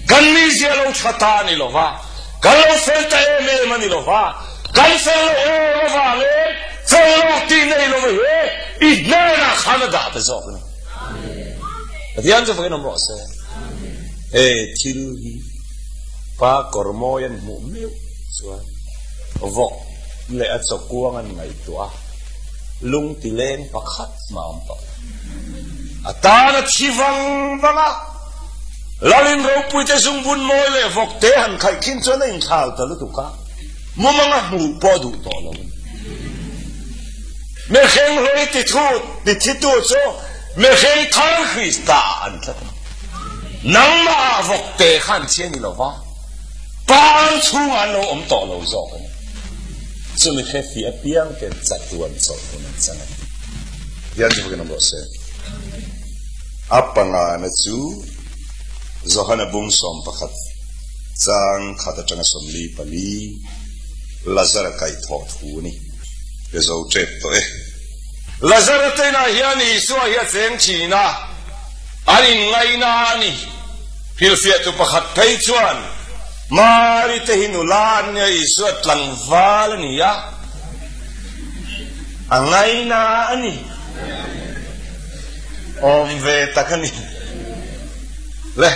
Kan mizia lo tha ta a ni lo va, kan lo fel ta em em a ni lo va, kan fel lo em avangin fel lo tih nei lo hi i hnenah khan a dah ta zawk a ni. Pathian chu fakin awm rawh se. He thil hi pa kawr mawi an hmuh meuh chuan vawk leh a chawkuang an ngaihtuah a, lung ti leng pakhat mah a awm tawh lo. A tan a thi vang vang a. Lalin ropuite zungbun mawi leh vawkte han khaih khin chuan a inthlau ta lutuk a, mumanga hmuh pawh duh tawh lo a ni. Mihring hlui tithu tithitu chu mihring thar Krista ah an tlat a ni. Nangmah ah vawkte kha an chhia ni lo va, Pang chhungah an lo awm tawh lo zawk a ni. Chumi hrefi apiang ten chatuan chawlh hun an chang a ni. Hian chu vakin awm rawh se. A pangana chu Johana bung 11 chang khat atanga 44 Lazara kaihthawh thu a ni. Ka zo tep tawh e. Lazara te inah hian Isua hi a cheng thin a, an inngaina a ni. Hrilhfiahtu pakhat phei chuan, Mari te hi nula an nia, Isua tlangval a ni a, a ngaina a ni. Awm ve tak a ni. Le,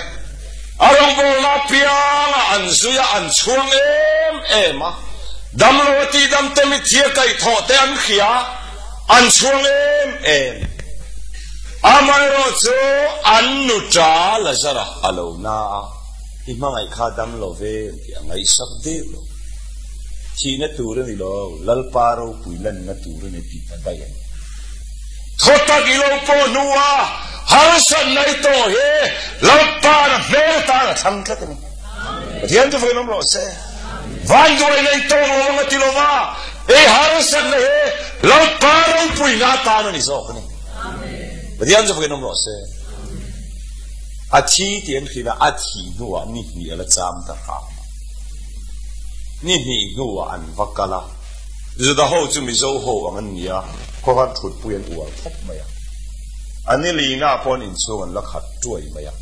a rawngbawlna apianga an zui a, an chhuang em em a. Damlo a tihdam te, mitthi a kaihthawh te an hria a, an chhuang em em. Amaherawh chu an nuṭa Lazara a lo na a, i hmangaih kha dam lo ve em tih a ngaihsak deuh lo. Thihna tur a ni lo, Lalpa ropui lanna tur a ni tih ta daih a ni. Thaw tak i lo pawh hnua harsatna i tawh hi Lalpa'n a hmel atan a thlang tlat a ni. Pathian chu vawiin awm rawh se. Vanduaina i tawng lo ang a ti lo va, i harsatna hi Lalpa ropuina atan a ni zawk a ni. Pathian chu vawiin awm rawh se. A thi tih an hrilh a, a thih hnuah ni hnih a la cham ta hram a. Ni hnih hnuah an va kal a. Juda ho chu Mizo ho ang an nia, khawhar thutpui an uar khawp mai a. A ni lina pawh an inchhung an la khat tuai mai a.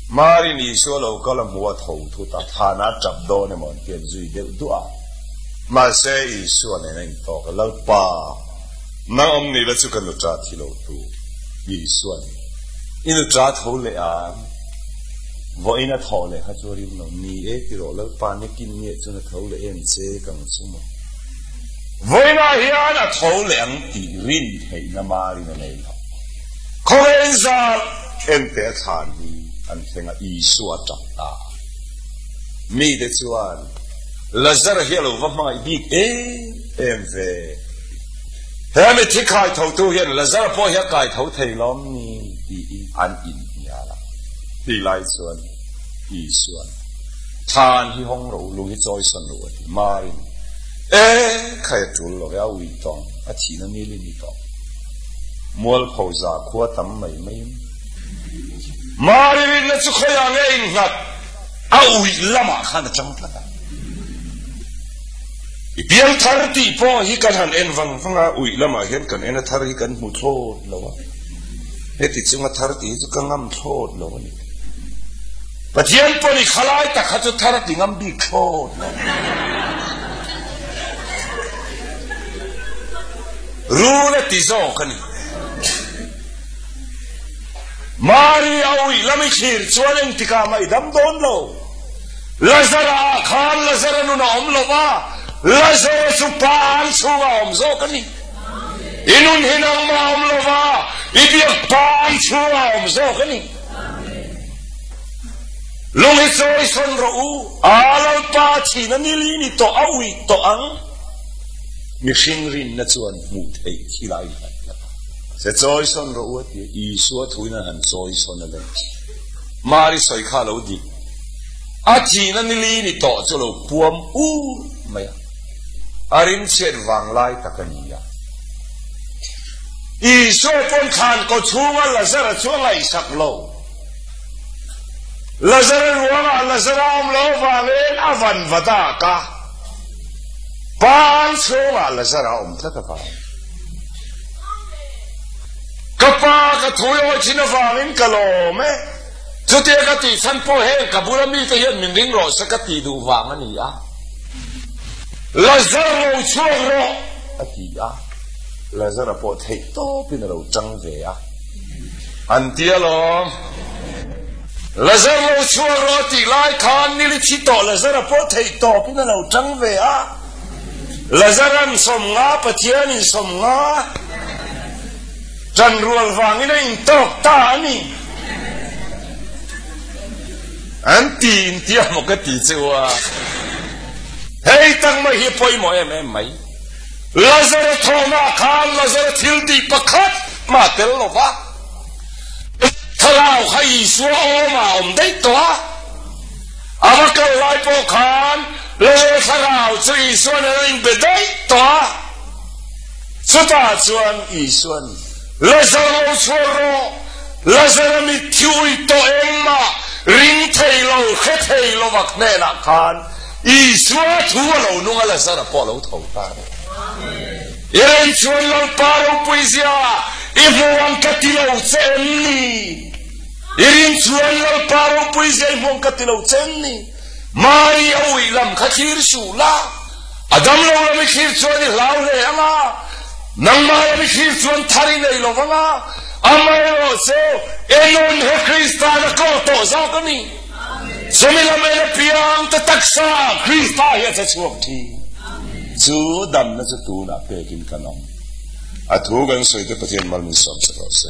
Mari ni Isua lo kal a hmu a tho thut a, thana a tap dawn emaw an ti an zui deuh duah a. Mahse Isua nen a intawk a, Lalpa, nang awm ni la chu ka nuṭa thi lo tu, Isua'n i nuṭa tho leh ang. Vawiin a thawh leh kha chu a ring lo. Ni e ti rawh, Lalpa nikin nge chuan a tho leh em che ka ang chu maw? Vawiinah hian a tho leh ang tih rin theihna marin a nei lo. Khawvein zar ente a thlan hi an thleng a, Isua a tap ta a. Mite chuan Lazara hi a lo va hmangaih bik em em ve. He mithi khai thotu hian Lazara pawh hi a kai tho thei lawm ni tiin an inhnial a. Ti lai chuan Isua'n, Thlan hi hawng rawh u, lung hi chawi sawn rawh u a ti. Marin, E, khai a tul lo e, a ui tawng, a thihna nil i ni tawh. Mualpho za khua tam mai mai in. Mari rinna chu khawiah nge innghat? A uih lamah khan a chang tlat a. I piang thar tih pawh hi kan han en vang vang a, uih lamah hian kan en a thar hi kan hmu thlawt lo a, heti chunga thar tih hi chu ka ngam thlawt lo a ni. Pathian pawh ni khalai tak kha chu thar a ti ngam bik thlawt lo. Rul a ti zawk a ni. Mari a uih lam i thlir chuan engtikah mah i dam dawn lo. Lazara ah khan Lazara nun a awm lo va, Lazara chu pa an chhungah a awm zawk a ni. I nun hi nangmah a awm lo va, i biak pa an chhungah a awm zawk a ni. Lung hi chawi sawn rawh u, a Lalpa chhin a nili ni tawh a uih tawh ang. Mihring rinna chuan hmuh theih thil a innghat tlat a. Se chawi sawn rawh u a ti a, Isua thuin a han chawi sawn a le. Mari sawi kha a lo dik. A thihna nili ni tawh chu lo puam ur mai a, a rimchhiat vang lai tak a ni a. Isua pawn thlan kaw chhunga Lazara chu a ngaihsak lo. Lazara ruangah Lazara awm lo avangin a van va dak a, Pang chhungah Lazara awm tlat avang. Ka pa ka thui awi thin avangin ka lawm e. Chutia ka tih chhan pawh heng ka bula mite hian min ring rawh se ka tih duh vang a ni a. Lazar lo chhuak rawh a ti a. Lazara pawh theih tawpin a lo chang ve a. An ti alawm. Lazar lo chhuak rawh a tih lai khan nili thi tawh Lazara pawh theih tawpin a lo chang ve a. Lazaran 50 Pathianin 50 Ṭan rual vangin a intawk ta a ni. An ti intia maw ka ti che u a. Hei tak mai hi a pawimawh em em mai. Lazara thawhna khan Lazara thil tih pakhat mah tel lo va. Thlarau kha Isua awm ah awm daih tawh a. A va kal lai pawh khan Lazara thlarau chu Isua nen a inbe daih tawh a. Chutah chuan Isua'n, Lazar lo chhuak rawh, Lazara mitthi ui tawh engmah ring thei lo, hre thei lovak hnenah khan Isua thu a lo nung a, Lazara pawh a lo tho ta a ni. I rin chuan Lalpa ropui zia i hmu ang ka ti lo che em ni? I rin chuan Lalpa ropui zia i hmu ang ka ti lo che em ni? Mari a ui lam kha thlir suh la. A damlo lam i thlir chuan i hlau hle ang a, nangmah lam i thlir chuan thar i nei lo vang a, amaherawh chu Enon he Krista'n a tlawh tawh zawk a ni. Chumi lam en apiang te taksa Krista hi a che chhuak thin. Chu damna chu tunah pekin kan awm. A thu kan sawi te Pathian mal min sawm sak rawh se.